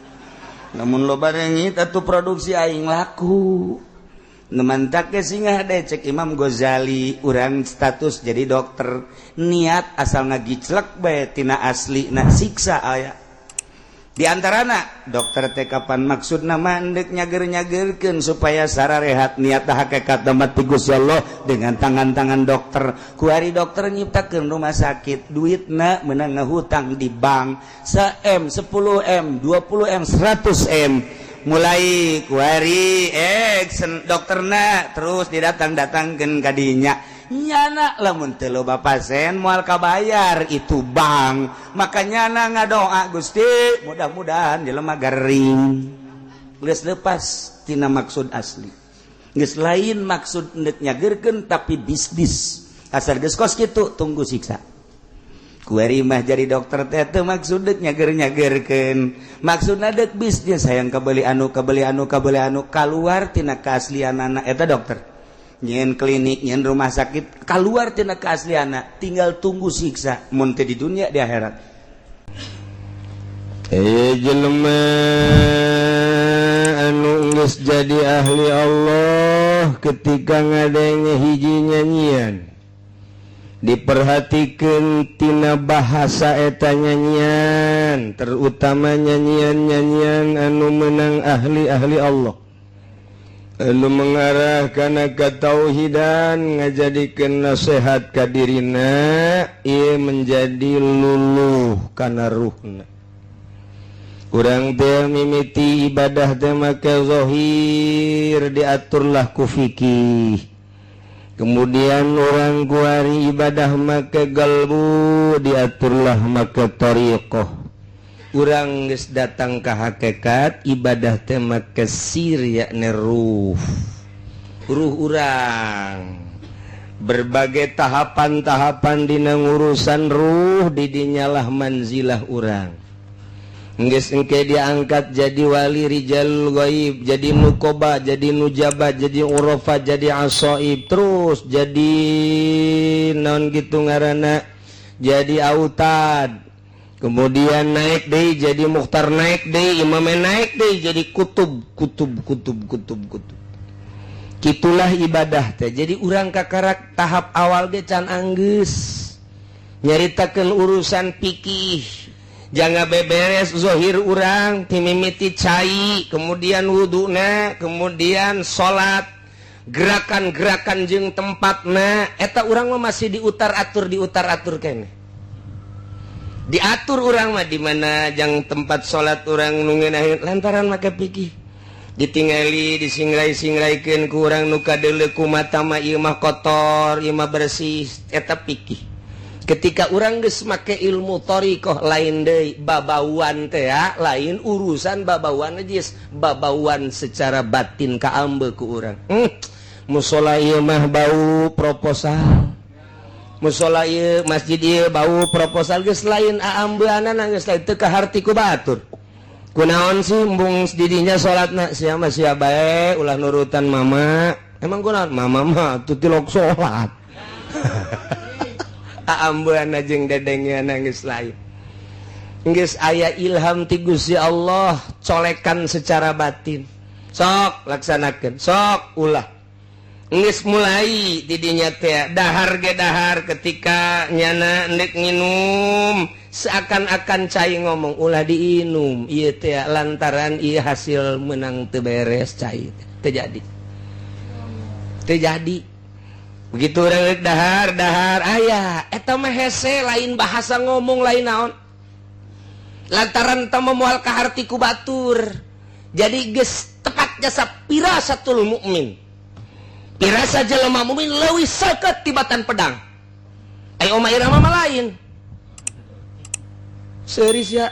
Namun loba reungit atuh produksi aing laku. Nemantak ke singa cek Imam Ghazali, urang status jadi dokter niat asal ngagiclek bae tina asli na siksa aya. Di antarana dokter teh kapan maksud nama endek nyager-nyagerkeun supaya sararehat, niat hakikat damat ti Gusti Allah dengan tangan-tangan dokter. Kuari dokter nyiptakeun rumah sakit, duitna meunang ngahutang di bank 1 M, 10 M, 20 M, 100 M. Mulai kuari dokterna terus didatang-datangkeun ka dinya, nyana lamun teu loba pasien moal kabayar itu bank. Maka nyana ngadoa, "Gusti, mudah-mudahan jelema garing." Geus lepas tina maksud asli, geus lain maksud endek nyagerkeun tapi bisnis. Asal geus kos kitu, tunggu siksa. Kuari mah jadi dokter teh teu maksud dek nyager-nyagerkeun, maksudna dek bisnis, hayang kabeli anu, kabeli anu, kabeli anu, kaluar tina keaslianana. Eta dokter nyieun klinik, nyieun rumah sakit, keluar tina keasliana, tinggal tunggu siksa mun teu di dunia, di akhirat. Eh, jelema anu geus jadi ahli Allah, ketika ngadenge hiji nyanyian, diperhatikan tina bahasa eta nyanyian, terutama nyanyian-nyanyian anu menang ahli-ahli Allah, anu mengarah kana katauhidan, ngajadikeun nasihat ka dirina, ieu menjadi luluh kana ruhna. Urang teh mimiti ibadah teh make zahir, diaturlah ku fikih. Kemudian urang kuari ibadah make galbu, diaturlah make thariqah. Urang geus datang ka hakikat, ibadah teh make sir, yakni ruh. Ruh urang berbagai tahapan-tahapan dina ngurusan ruh, didinyalah manzilah urang. Geus engke diangkat jadi wali, rijal gaib, jadi nukoba, jadi nujaba, jadi urafa, jadi asoib, terus jadi non gitu ngaranna, jadi autad, kemudian naik deh jadi mukhtar, naik deh imam, naik deh jadi kutub, kutub, kutub, kutub, kutub. Gitulah ibadah teh. Jadi urang kakarak tahap awal ge can anggeus nyaritakeun urusan pikih, jangan beberes zohir urang, timimiti cai, kemudian wuduna, kemudian salat, gerakan-gerakan jeung tempatna eta urang mah masih diutar atur, diutar atur kene. Diatur urang mah di mana jang tempat salat urang nu ngeunaheun lantaran make pikih. Ditingali, disingrai-singraikeun ku urang, nu kadeuleu ku mata mah ieu mah kotor, ieu mah bersih, eta pikih. Ketika urang geus make ilmu thariqah, lain deui babauan teh ya, lain urusan babauan najis, babauan secara batin kaambe ku urang. Musola ieu mah bau proposal, musola ieu, masjid ieu bau proposal. Geus lain aambeanana, geus lain, teu kaharti ku batur. Kunaon sih embung didinya salatna? Sia mah sia bae, ulah nurutan mama. Emang kunaon? Mama mah tuh tilok salat. Aambean jeung dedengnya geus lain, geus aya ilham ti Gusti Allah, colekan secara batin, sok laksanakeun, sok ulah. Geus mulai didinya teh dahar ge dahar, ketika nyana ndek nginum, seakan-akan cai ngomong, "Ulah diinum ieu teh," lantaran ieu hasil menang teu beres, cai terjadi, terjadi begitu. Urang dahar, dahar aya eta mah hese, lain bahasa ngomong, lain naon, lantaran teu moal kaharti ku batur. Jadi geus tepat jasa firasatul mukmin, pirasa jelema mukmin leuwih seukeut tibatan pedang. Ayo, Oma Irama mah lain serius ya,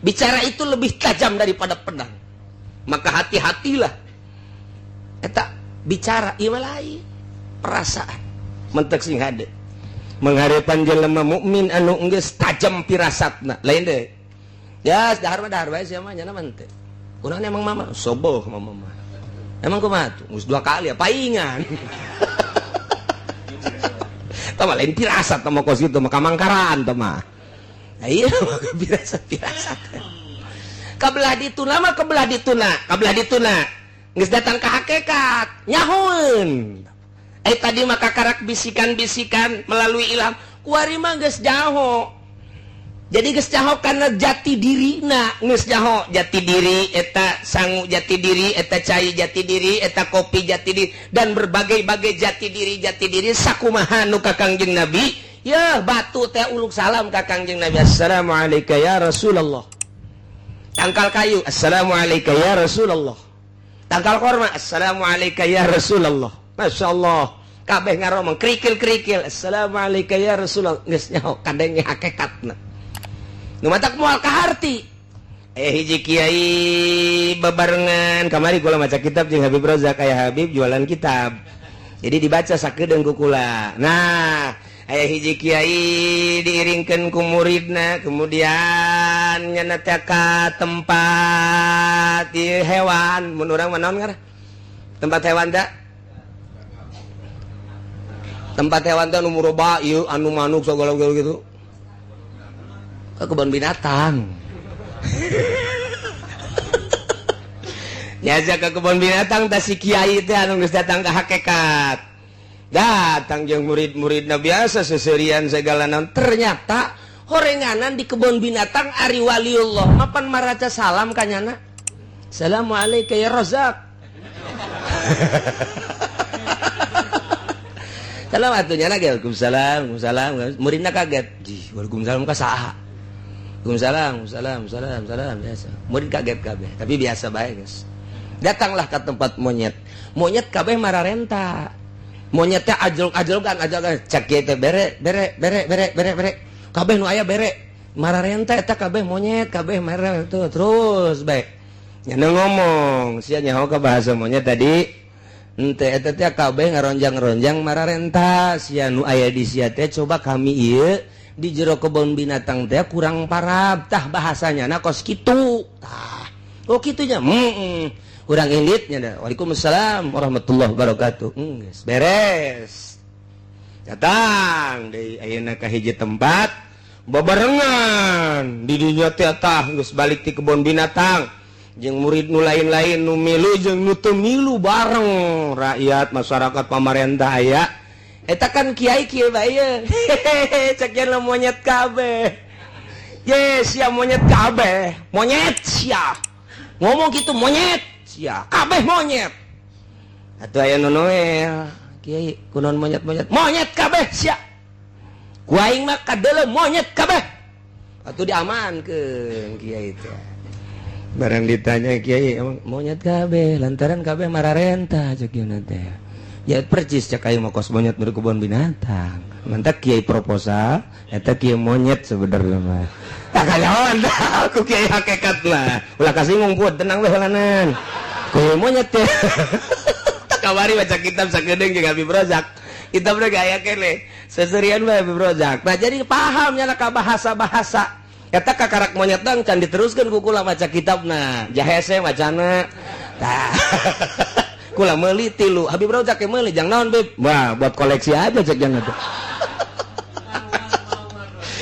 bicara itu lebih tajam daripada pedang, maka hati-hatilah eta bicara. Ieu mah lain, perasaan mentek sing hade mengharepan jelema mukmin anu geus tajam pirasatna lain deh ya. Dahar mah dahar bae sia mah, nyana mah teu. Kunaon emang mama soboh? Mama mah emang kumaha tuh? Geus dua kali ya paingan. Tah mah lain pirasat, tah mah kos kitu mah kamangkaran tah mah. Nah, iya pirasat, pirasat. Kabelah dituna mah, kebelah dituna, kabelah dituna. Geus datang ke hakikat, nyahoeun. Eh, tadi mah kakarak bisikan-bisikan melalui ilham, kuari mah geus jaho. Jadi geus jaho karena jati dirina, geus jaho jati diri eta sangu, jati diri eta cai, jati diri eta kopi, jati diri dan berbagai-bagai jati diri, jati diri sakumaha nu ka Kangjeng Nabi. Ya, batu teh uluk salam ka Kangjeng Nabi, "Assalamualaikum ya Rasulullah." Tangkal kayu, "Assalamualaikum ya Rasulullah." Tangkal korma, "Assalamualaikum ya Rasulullah." Masya Allah, kabeh ngaromong, kerikil-kerikil, "Assalamualaikum ya Rasulullah." Geus nyaho kadenge hakikatna nu matak moal kaharti. Eh, hiji kiai bebarengan kamari kula maca kitab jeung Habib Rozak, aya Habib jualan kitab, jadi dibaca sakedeung ku kula. Nah, Aya hiji kiai diiringkeun ku muridna, kemudian nyana teh ka tempat ieu hewan. Mun urang mah naon ngaran tempat hewan da? Tempat hewan teh anu muroba ieu, anu manuk segala gitu, ke kebun binatang. Nyaja ke kebun binatang tah si kiai teh anu geus datang ka hakikat, datang jeung murid-muridna biasa seserian segala naon. Ternyata horenganan di kebun binatang ari waliullah mapan maraca salam ka nyana, assalamualaikum ya Razak. Salam atuh nyana ge, waalaikumsalam, waalaikumsalam. Muridna kaget, jih waalaikumsalam ka saha? Waalaikumsalam, salam, salam, salam, biasa. Murid kaget kabeh, tapi biasa bae geus. Datanglah ke tempat monyet. Monyet kabeh mararenta. Monyetnya ajlok-ajlokan, ajlok cek kieu teh bere bere bere bere bere bere. Kabeh nu aya bere. Mararenta eta kabeh monyet, kabeh marah tuh terus bae. Nyana ngomong, sia nyaho ka bahasa monyet tadi. Ente eta teh kabeh ngaronjang-ronjang mararenta, sia nu aya di sia teh coba kami ieu di jero kebun binatang teh kurang parab tah bahasanya na kos kitu. Tah. Oh kitunya. Urang inditnya dah. Waalaikumsalam warahmatullahi wabarakatuh. Geus beres. Datang deui ayeuna ka hiji tempat babarengan di dinya teh tah geus balik ti kebun binatang jeung murid nu lain-lain nu milu jeung nu teu milu bareng rakyat masyarakat pamarentah aya. Eta kan kiai kieu bae ye. Cek yen monyet kabeh. Ye sia monyet kabeh. Monyet sia. Ngomong gitu monyet sia kabeh monyet. Atuh aya nu noel kiai kunaon monyet-monyet? Monyet kabeh sia. Ku aing mah kadeuleu monyet kabeh. Atuh diamankeun kiai teh. Barang ditanya kiai emang monyet kabeh lantaran kabeh mararenta cek ieu teh. Ya percis cek aing mah kos monyet di kebun binatang. Mantak kiai proposal eta kiai monyet sebenarnya mah. Tak kayawan dah aku kiai hakikat lah. Ulah kasinggung pun tenang we helanan. Kiai monyet teh. Tak kamari baca kitab sakedeung jeung Habib Rozak. Kitab teh gaya keneh. Seserian bae Habib Rozak. Nah jadi paham nya ka bahasa-bahasa. Eta kakarak monyet dang can diteruskeun ku kula maca kitabna. Jahese macana. Tah. Kula meuli tilu. Habib Rozak ge meuli jang naon Bib? Wah, buat koleksi aja cek jangan tuh.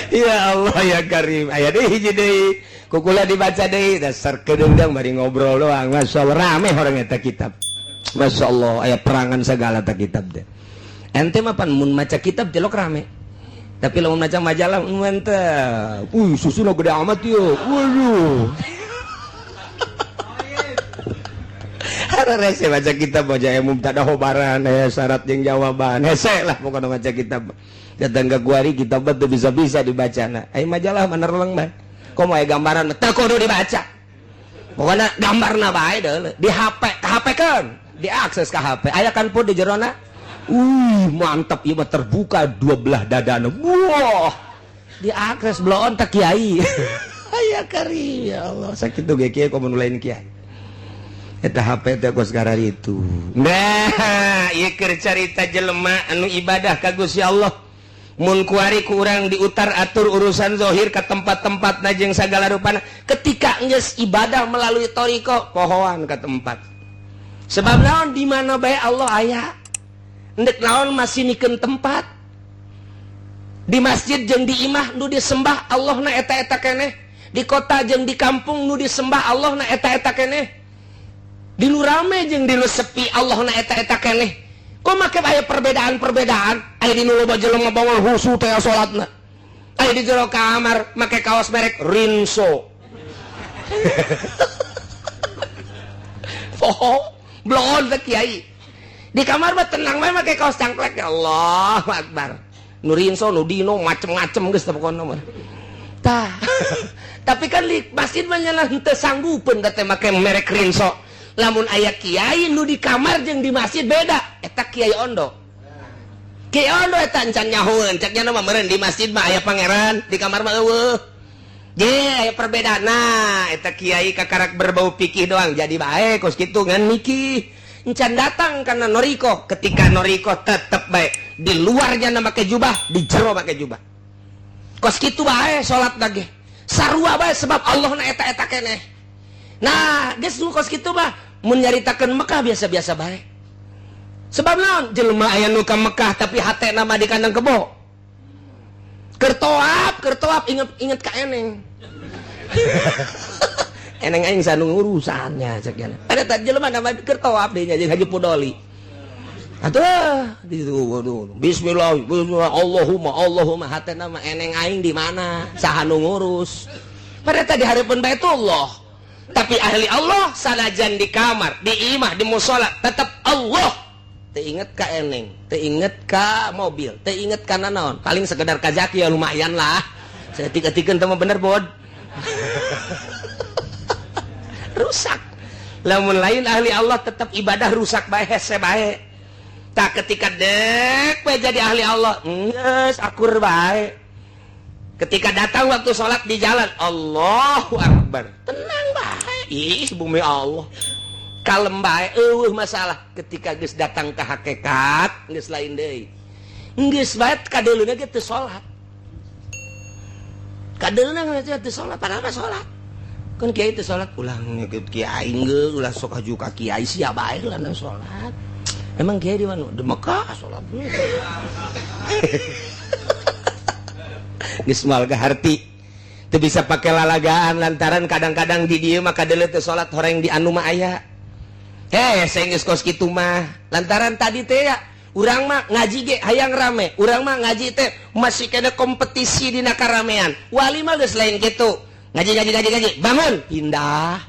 Ya Allah ya Karim. Aya deui hiji deui. Kukula dibaca deui dasar kedeung bari ngobrol doang. Masya Allah rame orang eta kitab. Masya Allah aya perangan segala ta kitab teh. Ente mah pan mun maca kitab jelok rame. Tapi lamun maca majalah mantap. Susuna gede amat ieu. Waduh. Rese baca kitab baca mubtada khobaran syarat jeung jawaban. Hese lah pokokna maca kitab. Datang ke kuari kitab teu bisa-bisa dibacana. Ai majalah mah nerleng bae. Komo aya gambaran teu kudu dibaca. Pokokna gambarna bae deuleu di HP, ka HP keun, diakses ka HP. Aya kan pun di jerona. Mantap ieu mah terbuka dua belah dadana. Wah. Diakses bloon teh kiai. Aya kari ya Allah, sakitu ge kiai komo nu lain kiai. Eta HP teh kos itu. Nah, ieu keur carita jelema anu ibadah ka Gusti Allah. Mun kuari ku urang diutar atur urusan zahir ka tempat-tempat na jeung sagala rupana. Ketika geus ibadah melalui thariqah pohoan ka tempat. Sebab naon di mana bae Allah aya. Endek naon masih nikeun tempat. Di masjid jeung di imah nu disembah Allah na eta-eta keneh. Di kota jeung di kampung nu disembah Allah na eta-eta keneh. Di nu rame jeung di nu sepi Allah na eta-eta keneh. Kok make aya perbedaan-perbedaan? Aya di nu loba jelema bawal husu teh salatna. Aya di jero kamar make kaos merek Rinso. Poho, bloon teh kiai. Di kamar mah tenang bae make kaos cangklek ya Allah akbar. Nu Rinso, nu Dino macem-macem geus teh pokona mah. Tah. Tapi kan di masjid mah nya henteu sanggupeun teh make merek Rinso. Lamun aya kiai nu di kamar jeung di masjid beda, eta kiai ondo. Kiai ondo eta encan nyahoeun, cek nya mah meureun di masjid mah aya pangeran, di kamar mah eueuh. Ge aya perbedaan. Nah, eta kiai kakarak berbau pikih doang jadi bae kos kitu ngan mikih. Encan datang karena noriko, ketika noriko tetep bae Di luarnya na make jubah, di jero make jubah. Kos kitu bae salat lagi. Sarua bae sebab Allah na eta-eta keneh. Nah, geus nu kos kitu mah mun nyaritakeun Mekah biasa-biasa bae. Sebab naon? Jelema aya nu ka Mekah tapi hatena mah di kandang kebo. Keur toap inget ka eneng. Eneng aing sanu urusannya cek nya. Ada tadi jelema nama keur toap deui nya jeung Haji Pudoli. Atuh di waduh bismillah bismillah Allahumma Allahumma hatena mah eneng aing di mana? Saha nu ngurus? Pada tadi hareupeun Baitullah. Tapi ahli Allah sanajan di kamar, di imah, di musola tetap Allah. Teu inget ka eneng, teu inget ka mobil, teu inget ka nanaon. Paling sekedar ka jaki ya lumayan lah. Saeutik-eutikeun teh mah bener bod. Rusak. Lamun lain ahli Allah tetap ibadah rusak bae hese bae. Tak ketika dek bae jadi ahli Allah, geus akur bae. Ketika datang waktu sholat di jalan, Allahu Akbar. Tenang bae. Ih, bumi Allah. Kalem bae eueuh masalah. Ketika geus datang ke hakikat, geus lain deui. Geus bae kadeuleuna ge teu salat. Kadeuleuna ge teu salat, padahal mah salat. Kan kiai teu salat, ulah ngikut kiai geus, ulah sok haju ka kiai sia bae lah salat. Emang kiai di mana? Di Mekah salat. Geus moal kaharti. Teu bisa pake lalagaan lantaran kadang-kadang di dieu mah kadeuleu teu salat horeng di anu mah aya. Heh, saya geus kos kitu mah. Lantaran tadi teh ya, urang mah ngaji ge hayang rame. Urang mah ngaji teh masih kena kompetisi dina karamean. Wali mah geus lain kitu. Ngaji ngaji ngaji ngaji, bangun, pindah.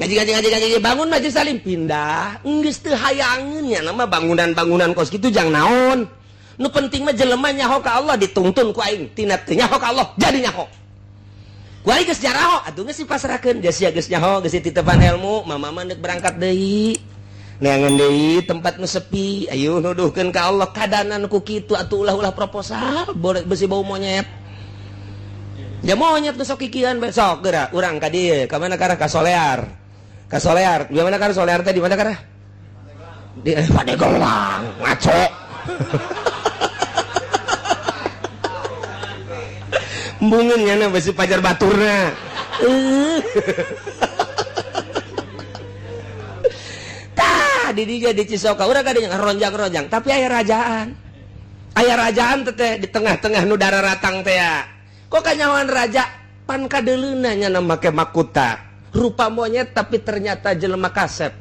Ngaji ngaji ngaji ngaji, bangun majelis salim, pindah. Geus teu hayangeun nya nama bangunan-bangunan kos kitu jang naon. Nu penting mah jelema nyaho ka Allah dituntun ku aing. Tina teu nyaho ka Allah jadi nyaho. Ku aing geus jaraho atuh geus dipasrahkeun. Geus sia geus nyaho, geus dititepan ilmu, mama mah deuk berangkat deui. Neangan deui tempat nu sepi, ayo nuduhkeun ka Allah kadanan ku kitu atuh ulah-ulah proposal, boleh besi bau monyet. Ya monyet nu sok kikian besok geura urang ka dieu, ka mana karah ka Solear. Ka Solear, di mana karah Solear teh di mana karah? Di Pandeglang, ngaco. Embungeun nya besi pajar baturna. Tah di dieu di Cisoka urang ka dieu ronjang-ronjang, tapi aya rajaan. Aya rajaan teh di tengah-tengah nu dararatang teh ya. Kok kanyawan raja pan kadeuleuna nya make makuta. Rupa monyet tapi ternyata jelema kasep.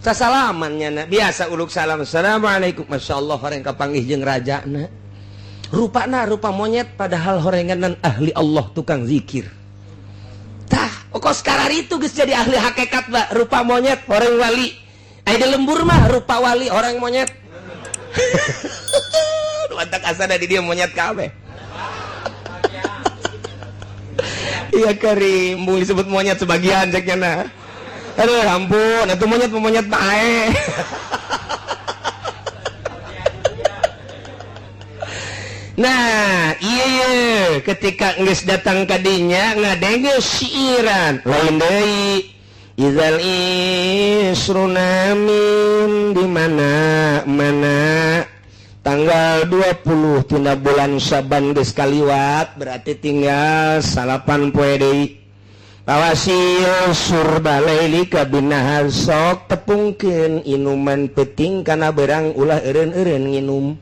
Sasalaman nya biasa uluk salam. Assalamualaikum. Masyaallah horeng kapanggih jeung rajana. Rupana rupa monyet padahal horenganan ahli Allah tukang zikir. Tah, kok sekarang itu geus jadi ahli hakikat ba, rupa monyet horeng wali. Aya di lembur mah rupa wali horeng monyet. Nu antak asana di dieu monyet kabeh. Iya kari, embung disebut monyet sebagian cek nya. Aduh ampun, atuh monyet monyet bae. Nah, iya ketika geus datang ka dinya ngadenge siiran lain deui. Idzal isrunamin di mana mana tanggal 20 tina bulan Syaban geus kaliwat berarti tinggal 9 poe deui. Pawasil surba laili kabinahar sok tepungkeun inuman peuting kana berang ulah eureun-eureun nginum.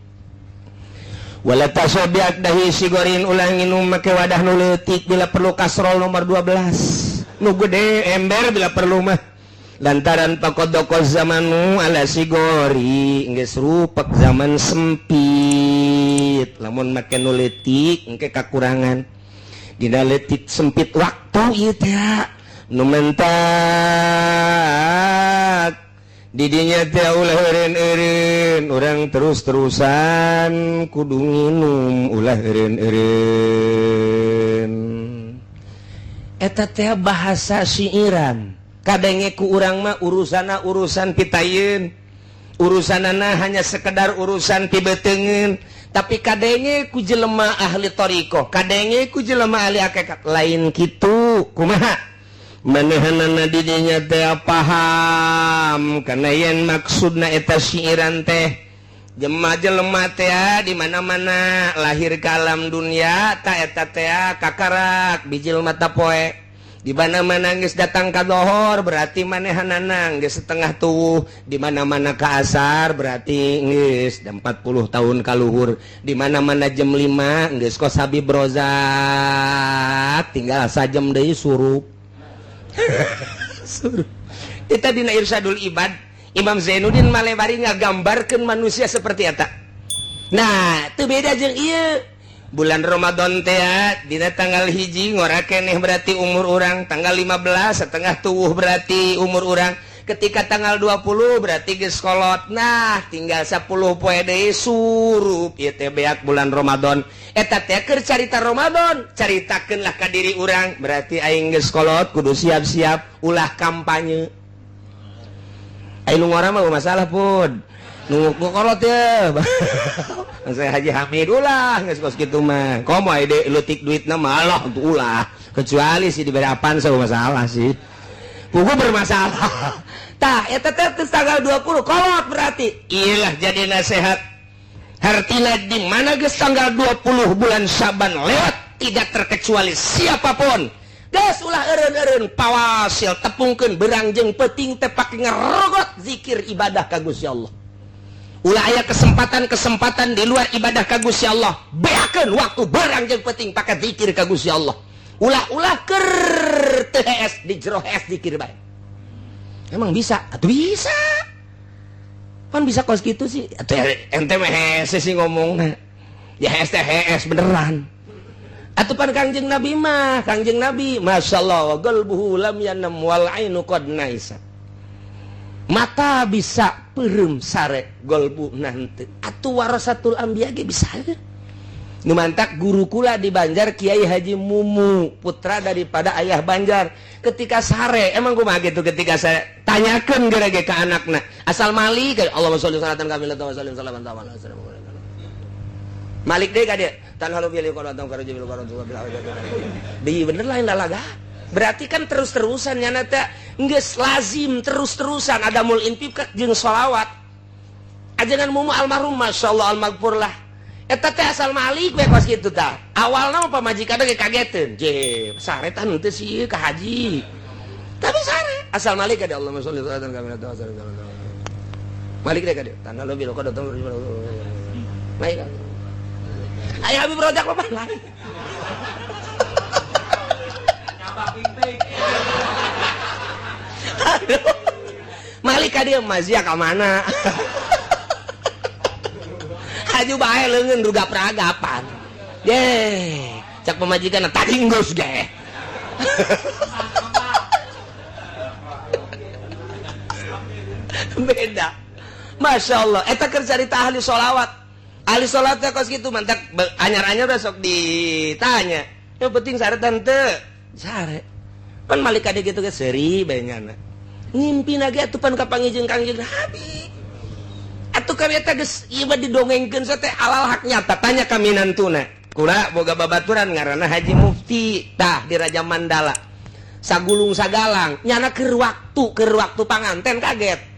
Wala tasobiak dahi sigorin ulah nginum make wadah nu leutik bila perlu kasrol nomor 12 nu gede ember bila perlu mah. Lantaran pakodoko zamanu ala sigori geus rupek zaman sempit. Lamun make nu leutik engke kakurangan. Dina leutik sempit waktu ieu teh nu mentak didinya teh ulah eureun-eureun urang terus-terusan kudu nginum ulah eureun-eureun. Eta teh bahasa siiran. Kadenge ku urang mah urusana urusan pitayeun, urusanana hanya sekedar urusan pibeteungeun, tapi kadenge ku jelema ahli thariqah, kadenge ku jelema ahli hakikat lain kitu. Kumaha manehanana didinya teh paham karena yen maksudna eta siiran teh Jema jelema teh di mana-mana lahir ke alam dunia ta eta teh kakarak bijil mata poe. Di mana-mana geus datang ka dohor berarti manehanana geus setengah tuwuh. Di mana-mana ka asar berarti geus 40 tahun kaluhur. Di mana-mana jam 5 geus kos Habib Rozak tinggal sajam deui surup. Surup. Kita dina Irsyadul Ibad Imam Zainuddin Malebari ngagambarkeun manusia seperti eta. Nah, teu beda jeung ieu. Bulan Ramadan teh dina tanggal 1 ngora keneh berarti umur urang, tanggal 15 setengah tuwuh berarti umur urang. Ketika tanggal 20 berarti geus kolot. Nah, tinggal 10 poe deui surup ieu teh beak bulan Ramadan. Eta teh keur carita Ramadan, caritakeun lah ka diri urang, berarti aing geus kolot kudu siap-siap ulah kampanye. Aing nu ngora mah masalah pun. Nu kolot ya. Saya Haji Hamid ulah geus kos kitu mah. Komo aya leutik duitna malah ulah. Kecuali sih diberi apaan saya masalah sih. Pugu bermasalah. Tah eta teh tanggal 20 kolot berarti. Iyalah jadi nasihat. Hartina di mana geus tanggal 20 bulan Syaban lewat tidak terkecuali siapapun. Geus ulah eureun-eureun pawasil tepungkeun berang jeung peuting teh pake ngerogot zikir ibadah ka Gusti Allah. Ulah aya kesempatan-kesempatan di luar ibadah ka Gusti Allah. Beakeun waktu berang jeung peuting pake zikir ka Gusti Allah. Ulah-ulah keur teu hees di jero hees zikir bae. Emang bisa? Atuh bisa. Pan bisa kos kitu sih. Atuh ente mah hese sih ngomongna. Ya hees teh hees beneran. Atuh pan Kangjeng Nabi mah, Kangjeng Nabi masyaallah qalbuhu lam yanam wal ainu qad naisa. Mata bisa peureum sare golbu nanti. Atuh warasatul anbiya ge bisa. Nu mantak guru kula di Banjar Kiai Haji Mumu, putra daripada ayah Banjar. Ketika sare, emang kumaha gitu ketika saya tanyakeun geura ge ka anakna. Asal malik, Allahumma sholli salatan kamilatan wa sallim salaman tamam. Malik deui ka dieu. Tanhalu bil qaratum faraju bil qaratum bil deui bener lain lalaga. Berarti kan terus-terusan nyana teh geus lazim terus-terusan ada mul infak jeung sholawat. Ajengan Mumu almarhum masyaallah almaghfur lah. Eta teh asal malik we kos kitu tah. Awalna mah pamajikan ge kageteun. Je, sare tah henteu sih ka haji. Tapi sare asal malik ka Allahumma sholli salatan kamilatan wa sallim salaman. Malik deh ka dieu. Tanhalu bil qaratum Malik. Ayah Habib Rozak apa lain. Aduh. Malik ka dieu mazia ka mana? Haju bae leungeun rugap-ragapan. Ye, cak pamajikan tadi geus ge. Beda. Masya Allah, eta keur carita ahli sholawat. Ahli sholatnya kos gitu mantak anyar-anyar besok ditanya. Yang penting sare tante. Sare. Pan malik kade gitu ge seuri bae nyana. Ngimpi ge atuh pan kapanggih jeung Kangjeng Nabi. Atuh kan eta geus ieu mah didongengkeun teh alal hak nyata tanya ka minantuna. Kula boga babaturan ngaranna Haji Mufti tah di Raja Mandala. Sagulung sagalang nyana keur waktu panganten kaget.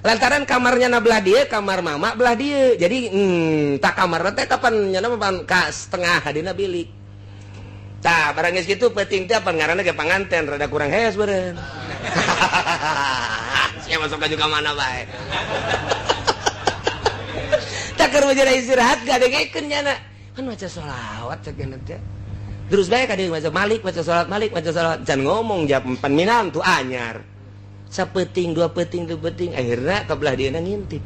Lantaran kamarnya na belah dia, kamar mama belah dia. Jadi tak kamar teh kapan nyana mah ka setengah hadina bilik. Tah barang geus kitu peuting teh pan ngaranna ge panganten rada kurang hees beureun. Sia masuk ka juga mana bae. Tak keur jadi istirahat gadengekeun nyana. Kan maca sholawat cek teh. Terus bae ka dieu maca Malik, maca sholawat Malik, maca sholawat. Can ngomong jam pan minantu anyar. Sapeting, dua peting, dua peting, akhirnya kebelah dia ngintip.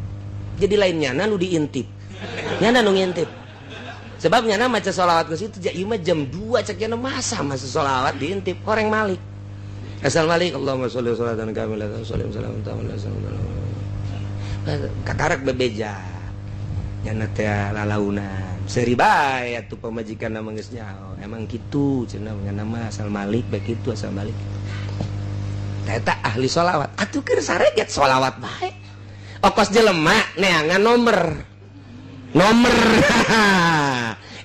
Jadi lain nyana nu diintip, nyana nu ngintip. Sebab nyana maca sholawat ke situ, ieu mah jam 2 cek nyana masa masa sholawat diintip koreng Malik. Asal Malik, Allahumma sholli sholatan kamilatan sholli salaman tamam. Kakarak bebeja. Nyana teh lalaunan. Seuri bae atuh pamajikan mah geus nyaho. Emang kitu cenah nyana mah asal Malik bae kitu asal Malik. Eta ahli sholawat atuh keur sareget sholawat bae okos jelema neangan nomor nomor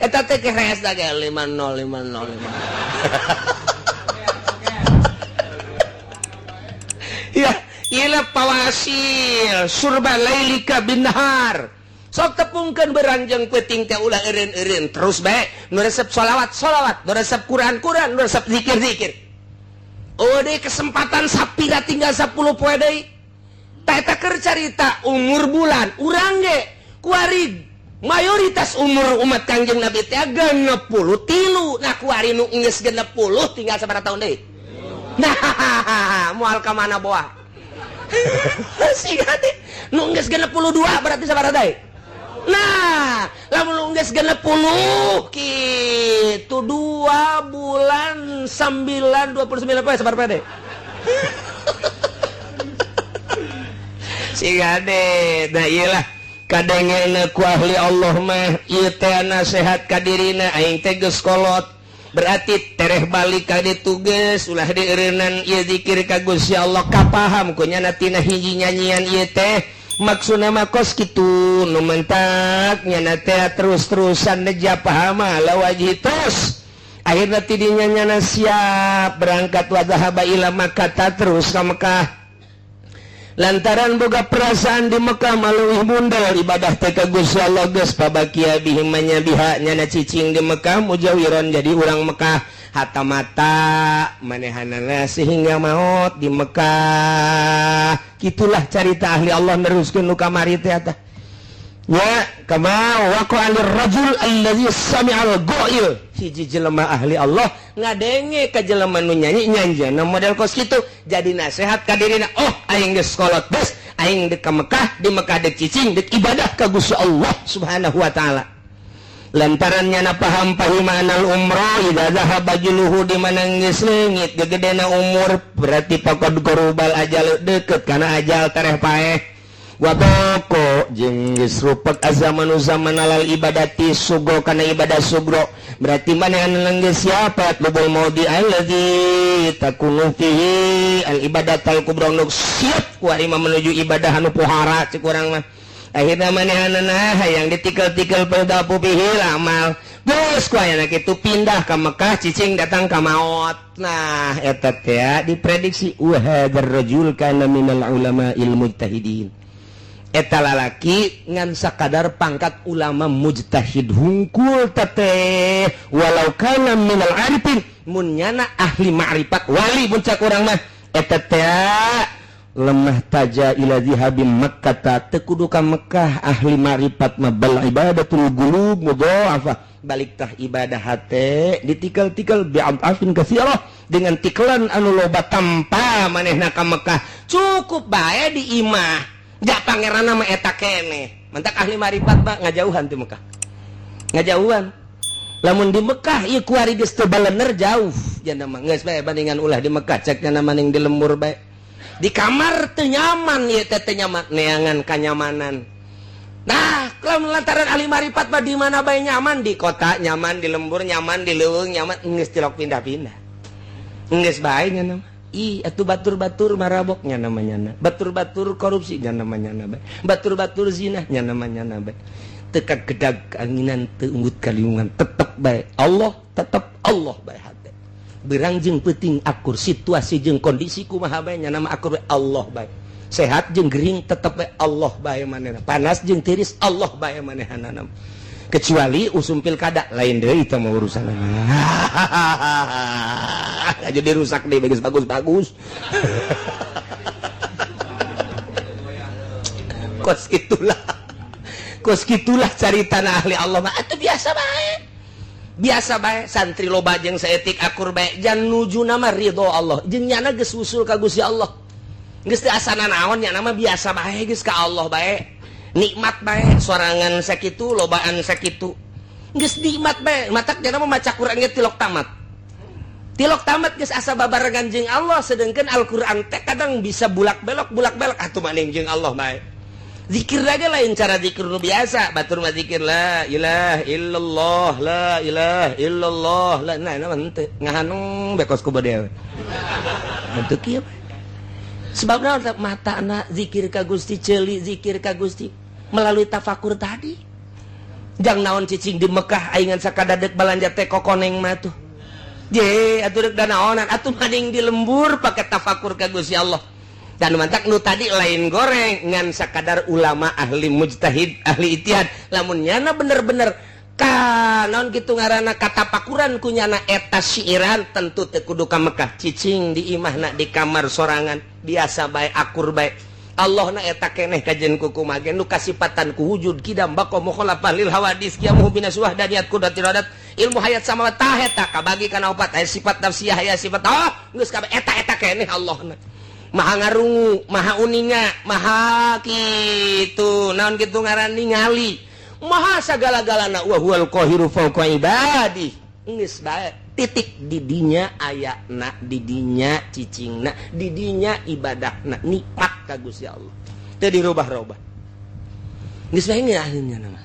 eta teh keres da ge 50505. Ya ieu pawasil surba lailika bin nahar. Sok tepungkeun beurang jeung peuting teh, ulah eureun-eureun, terus bae nu resep sholawat sholawat, nu resep Quran Quran, nu resep zikir zikir. Oh deh, kesempatan sapira, tinggal 10 poe deui. Tah, eta keur carita umur bulan. Urang ge kuari mayoritas umur umat Kangjeng Nabi teh 63. Nah, kuari nu geus 60 tinggal sabaraha tahun deui? Nah, moal ka mana boa sih nu geus 62 berarti sabaraha deui? Nah, lamun nu geus 60 kitu, 2 bulan 9 29 poe, sabaraha poe deui? Sih. Nah, iyalah, kadangena ku ahli Allah mah ieu teh nasehat ka dirina, aing teh geus kolot, berarti tereh balik ka ditu geus ulah dieureunnan ieu zikir ka Gusti Allah. Kapaham ku nyana tina hiji nyanyian ieu teh, maksudna mah kos kitu. Nu mentak nyana teh terus-terusan neja pahama la wajhi, terus akhirna tidinya nyana siap berangkat, wa dzahaba ila Makkah, terus ka Mekah, lantaran boga perasaan di Mekah maleuwih mundel ibadah teh ka Gusti Allah. Geus, pabakia bihim manya biha nyana cicing di Mekah, mujawiron, jadi urang Mekah, hatta mata manehanana, sehingga maut di Mekah. Gitulah carita ahli Allah neruskeun nu kamari teh. Eta ya kama waqa alir rajul allazi sami'al ghail, hiji jelema ahli Allah ngadenge ka jelema nu nyanyi nyanjana model kos kitu, jadi nasehat ka dirina, "Oh, aing geus kolot, geus aing dek ka Mekah, di Mekah dek cicing, dek ibadah ka Gusti Allah Subhanahu wa taala," lantaran nyana paham pahimanal umroh idza dhahaba juluhu, di mana geus leungit gegedena umur berarti faqad qarubal ajal, deket kana ajal, tereh paeh. Waboko jeung geus rupek azamanu zaman alal ibadati sugro, kana ibadah sugro, berarti mana anu geus siapa lubul maudi allazi takunu fihi al ibadatal kubra, nu siap ku ari mah menuju ibadah anu pohara cek urang mah. Akhirna manehanana hayang ditikel-tikel pedapu fihi amal, geus ku ayana kitu pindah ka Mekah, cicing, datang ka maut. Nah, eta teh diprediksi, wa hadzal rajul kana minal ulama'il mujtahidin. Eta lalaki ngan sakadar pangkat ulama mujtahid hungkul tete, walau kana minal arifin, mun nyana ahli ma'rifat, wali puncak urang mah, eta teh lemah taja ila zihabim Makkah, teu kudu ka Mekah ahli ma'rifat mah, bal ibadatul qulub mudha'afah, balik tah ibadah hate ditikel-tikel, bi'adafin katsirah, dengan tikelan anu loba, tanpa manehna ka Mekah, cukup bae di imah ja pangeran nama eta kene. Mentak ahli marifat mah ngajauhan ti Mekah, ngajauhan. Lamun di Mekah ieu kuari geus teu balener, jauh jana mah, geus bae bandingan ulah di Mekah, cek nya maning di lembur bae, di kamar teu nyaman ieu teh, teu nyaman, neangan kanyamanan. Nah, kalau lantaran ahli marifat mah di mana bae nyaman, di kota nyaman, di lembur nyaman, di leuweung nyaman, geus tilok pindah-pindah, geus bae nya mah. Ih, atuh batur-batur maraboknya namanya na. Batur-batur korupsi nya namanya na. Batur-batur zina nya namanya na. Teka gedag anginan, teu unggut kaliungan, tetep bae Allah, tetep Allah bae hate. Berang jeung peuting akur, situasi jeung kondisi kumaha bae nya nama akur bae, Allah bae. Sehat jeung gering tetep bae Allah bae manehna. Panas jeung tiris Allah bae manehanana. Kecuali usum pilkada, lain deui itu mah urusan. Jadi rusak deh, bagus bagus bagus. Kos itulah, kos gitulah cari tanah ahli Allah mah atuh biasa bae, biasa bae. Santri loba jeung saeutik akur bae, jan nuju nama ridho Allah, jeung nyana geus usul ka Gusti Allah, geus teu asana naon, nya nama biasa bae, geus ka Allah bae, nikmat bae. Sorangan sakitu, lobaan sakitu, geus nikmat bae. Matak jana mah maca Quran ge tilok tamat, tilok tamat, geus asa babarengan jeung Allah. Sedangkan Al-Quran teh kadang bisa bulak belok bulak belok, atuh maning jeung Allah bae. Zikir lagi lain cara zikir nu biasa, batur mah zikir la ilaha illallah, la ilaha illallah, la. Nah, nah, henteu ngahanung bekos ku bade henteu kieu bae. Sebabna mata anak zikir ka Gusti, ceuli zikir ka Gusti melalui tafakur tadi. Jang naon cicing di Mekah, aingan sakadadek balanja teh kokoneng mah tuh je atuh, dek danaonan atuh, maning di lembur pakai tafakur ka Gusti Allah. Dan mantak nu tadi lain goreng ngan sakadar ulama ahli mujtahid ahli ijtihad lamun nyana bener-bener ka naon kitu ngaranna katapakuran ku nyana eta siiran tentu teu kudu ka Mekah cicing di imahna di kamar sorangan biasa bae akur bae Allah na eta keneh kajen ku kumaha ge nu kasipatan ku wujud kidam baqa mukhalafah lil hawadis qiyamuhu binas wahdaniat qudratil iradat ilmu hayat sama tah eta kabagi kana opat aya sifat nafsiyah aya sifat oh geus kabeh eta eta keneh Allah na maha ngarungu maha uninga maha kitu naon kitu ngaran ningali maha sagala-galana wa huwal qahiru fawqa ibadi geus bae titik didinya ayana didinya cicingna didinya ibadahna nikmat ka Gusti Allah teu dirubah-rubah geus bae akhirnya nama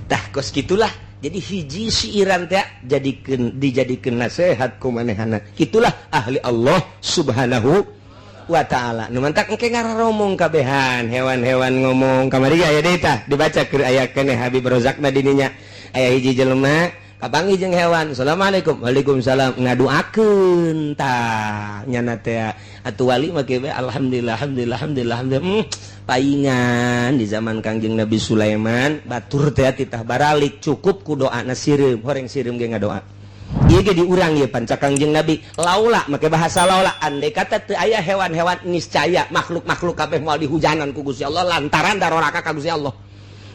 tah kos kitulah. Jadi hiji siiran teh jadikeun dijadikeun nasihat ku manehana kitulah ahli Allah subhanahu wa ta'ala. Nu mantak engke ngararomong kabehan hewan-hewan ngomong kamari aya deui tah dibaca keur aya keneh Habib Rozakna dininya aya hiji jelema kapanggih jeung hewan assalamualaikum waalaikumsalam ngaduakeun tah nyana teh atuh wali mah kieu alhamdulillah alhamdulillah alhamdulillah alhamdulillah paingan di zaman Kangjeng Nabi Sulaiman batur teh titah baralik cukup ku doana sireum horeng sireum ge ngadoa ieu ge diurang ieu panca Kangjeng Nabi laula make bahasa laula andai kata teu aya hewan-hewan niscaya makhluk-makhluk kabeh moal dihujanan ku Gusti Allah lantaran daroraka ka Gusti Allah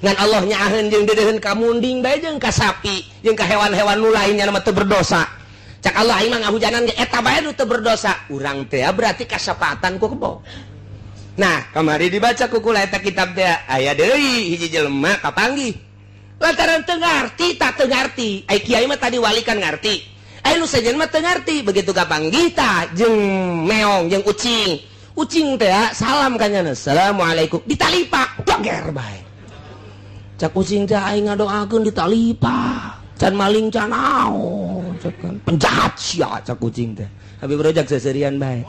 ngan Allah nyaaheun jeung deudeuheun ka munding bae jeung ka sapi jeung ka hewan-hewan nu lainnya mah teu berdosa cak Allah aing mah ngahujanan ge eta bae nu teu berdosa urang teh berarti kasapatan ku kebo. Nah kamari dibaca ku kula eta kitab teh aya deui hiji jelema kapanggih lantaran teu ngarti tak teu ngarti ai kiai mah tadi wali kan ngarti ai nu sejen mah teu ngarti begitu kapanggih tah jeung meong jeung ucing ucing teh salam ka nyana assalamualaikum ditalipak doger bae cak ucing teh aing ngadoakeun ditalipak can maling can naon cak penjahat sia cak ucing teh Habib Rojak seserian bae.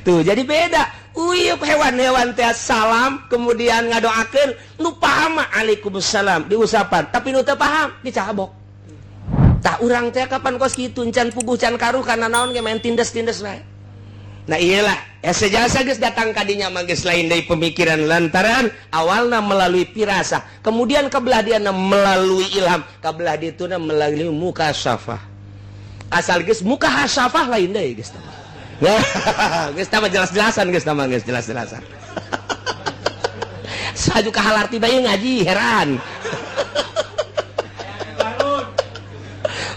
Tuh jadi beda uyup hewan-hewan teh salam kemudian ngadoakeun nu paham waalaikumsalam diusapan tapi nu teu paham dicabok tah urang teh kapan kos kitu can puguh can karuh kana naon ge main tindes-tindes bae. Nah iyalah ya sejasa geus datang kadinya mah geus lain deui pemikiran lantaran awalna melalui pirasa kemudian kebelah diana melalui ilham kebelah dituna melalui mukasyafah asal geus mukasyafah lain deui geus geus tama jelas-jelasan geus tama geus jelas-jelasan saju ka halarti bae ngaji heran.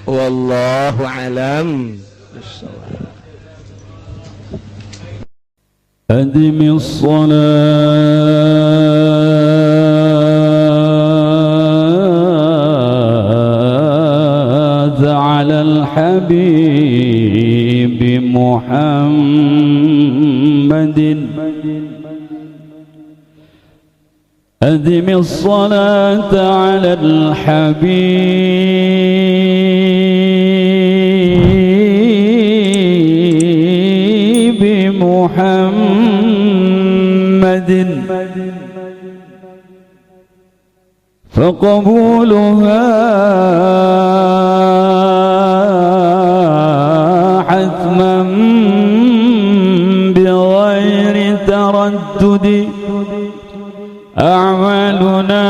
Wallahu alam. أدم الصلاة على الحبيب محمد أدم الصلاة على الحبيب محمد فقبولها حتما بغير تردد أعمالنا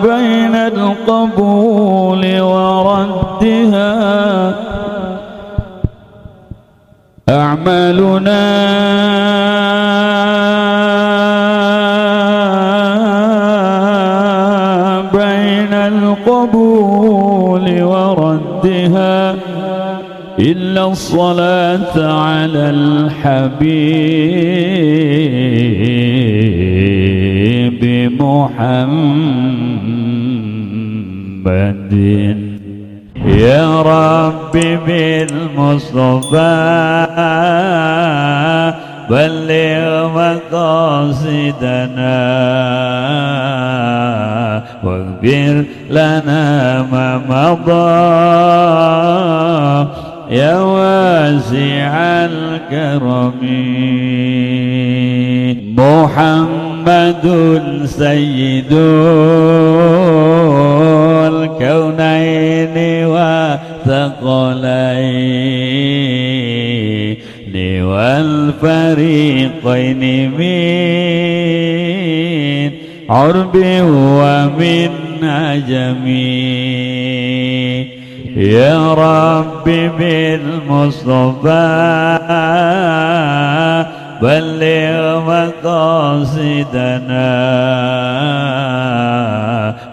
بين القبول وردها أعمالنا بين القبول وردها إلا الصلاة على الحبيب محمد يا ربي بالمصطفى بلغ مقاصدنا واغفر لنا ما مضى يا واسع الكرم محمد سيد الكونين والفريقين من عرب ومن عجم. يا رب بالمصطفى بلغ مقاصدنا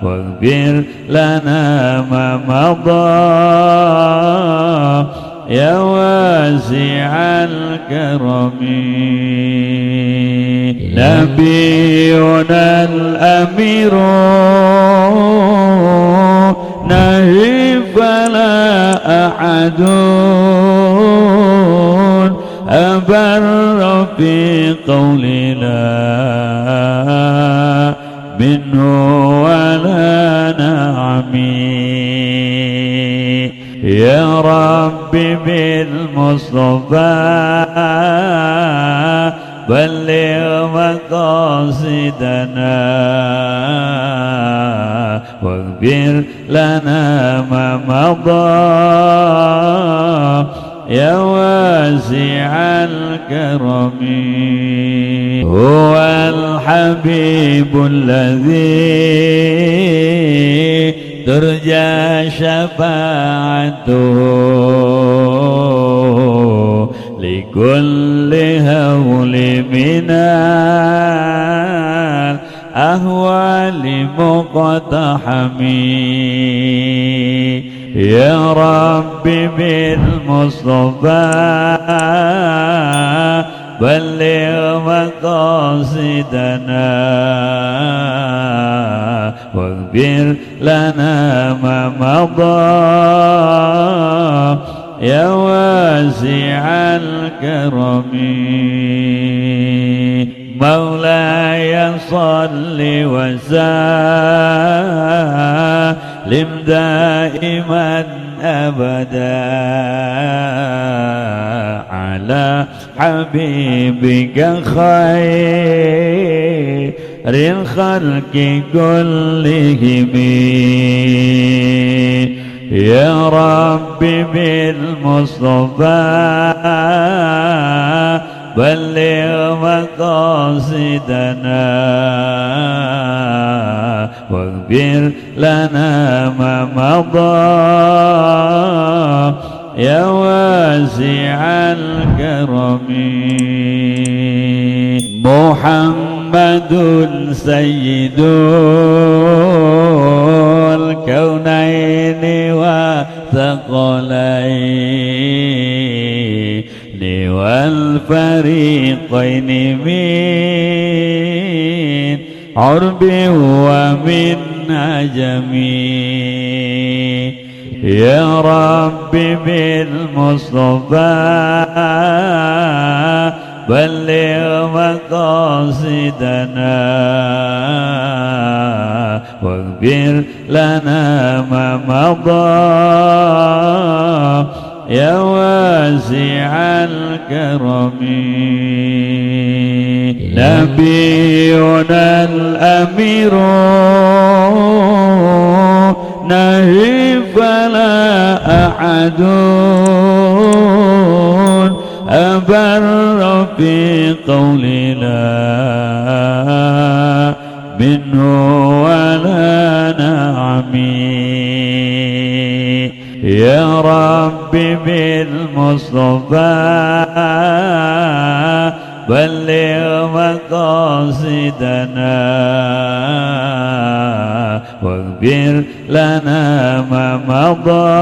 واغفر لنا ما مضى يا واسع الكرم. نبينا الأمير نهي فلا أحد أبر في قولنا منه ولا نعمي. يا رب بالمصطفى بلغ مقاصدنا واغفر لنا ما مضى يا واسع الكرم. هو الحبيب الذي ترجى شفاعته لكل هول من الأهوال مقتحم. يا رب بالمصطفى بلغ مقاصدنا واغفر لنا ما مضى يا واسع الكرم. مولاي صل وسلم دائما أبدا على حبيبك خير الخلق كلهم. يا رب بالمصطفى بلغ مقاصدنا واغفر لنا ما مضى يا واسع الكرم. محمد سيد الكونين والثقلين والفريقين من عرب ومن عجم. يا رب بالمصطفى بلغ مقاصدنا واغفر لنا ما مضى يا واسع الكرم. نبينا الأمير نهي فلا أحد أبر في قولنا منه ولا نعمي. يا رب بالمصطفى بلغ مقاصدنا واغفر لنا ما مضى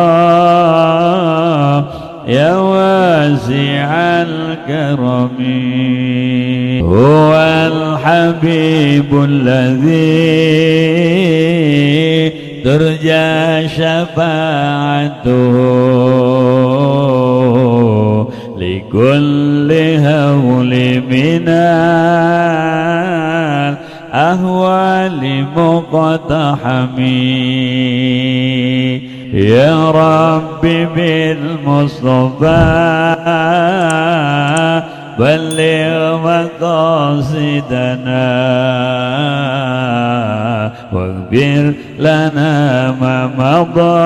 يا واسع الكرم. هو الحبيب الذي ترجى شفاعته لكل هول من الأهوال مقتحم. يا رب بالمصطفى بلغ مقاصدنا واغفر لنا ما مضى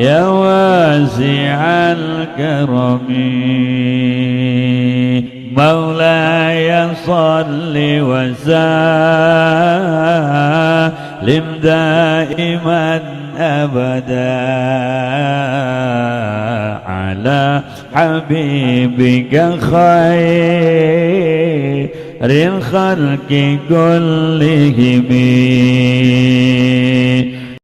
يا واسع الكرم. مولاي صل وسلم دائما أبدا على حبيبك خير الخلق كلهم.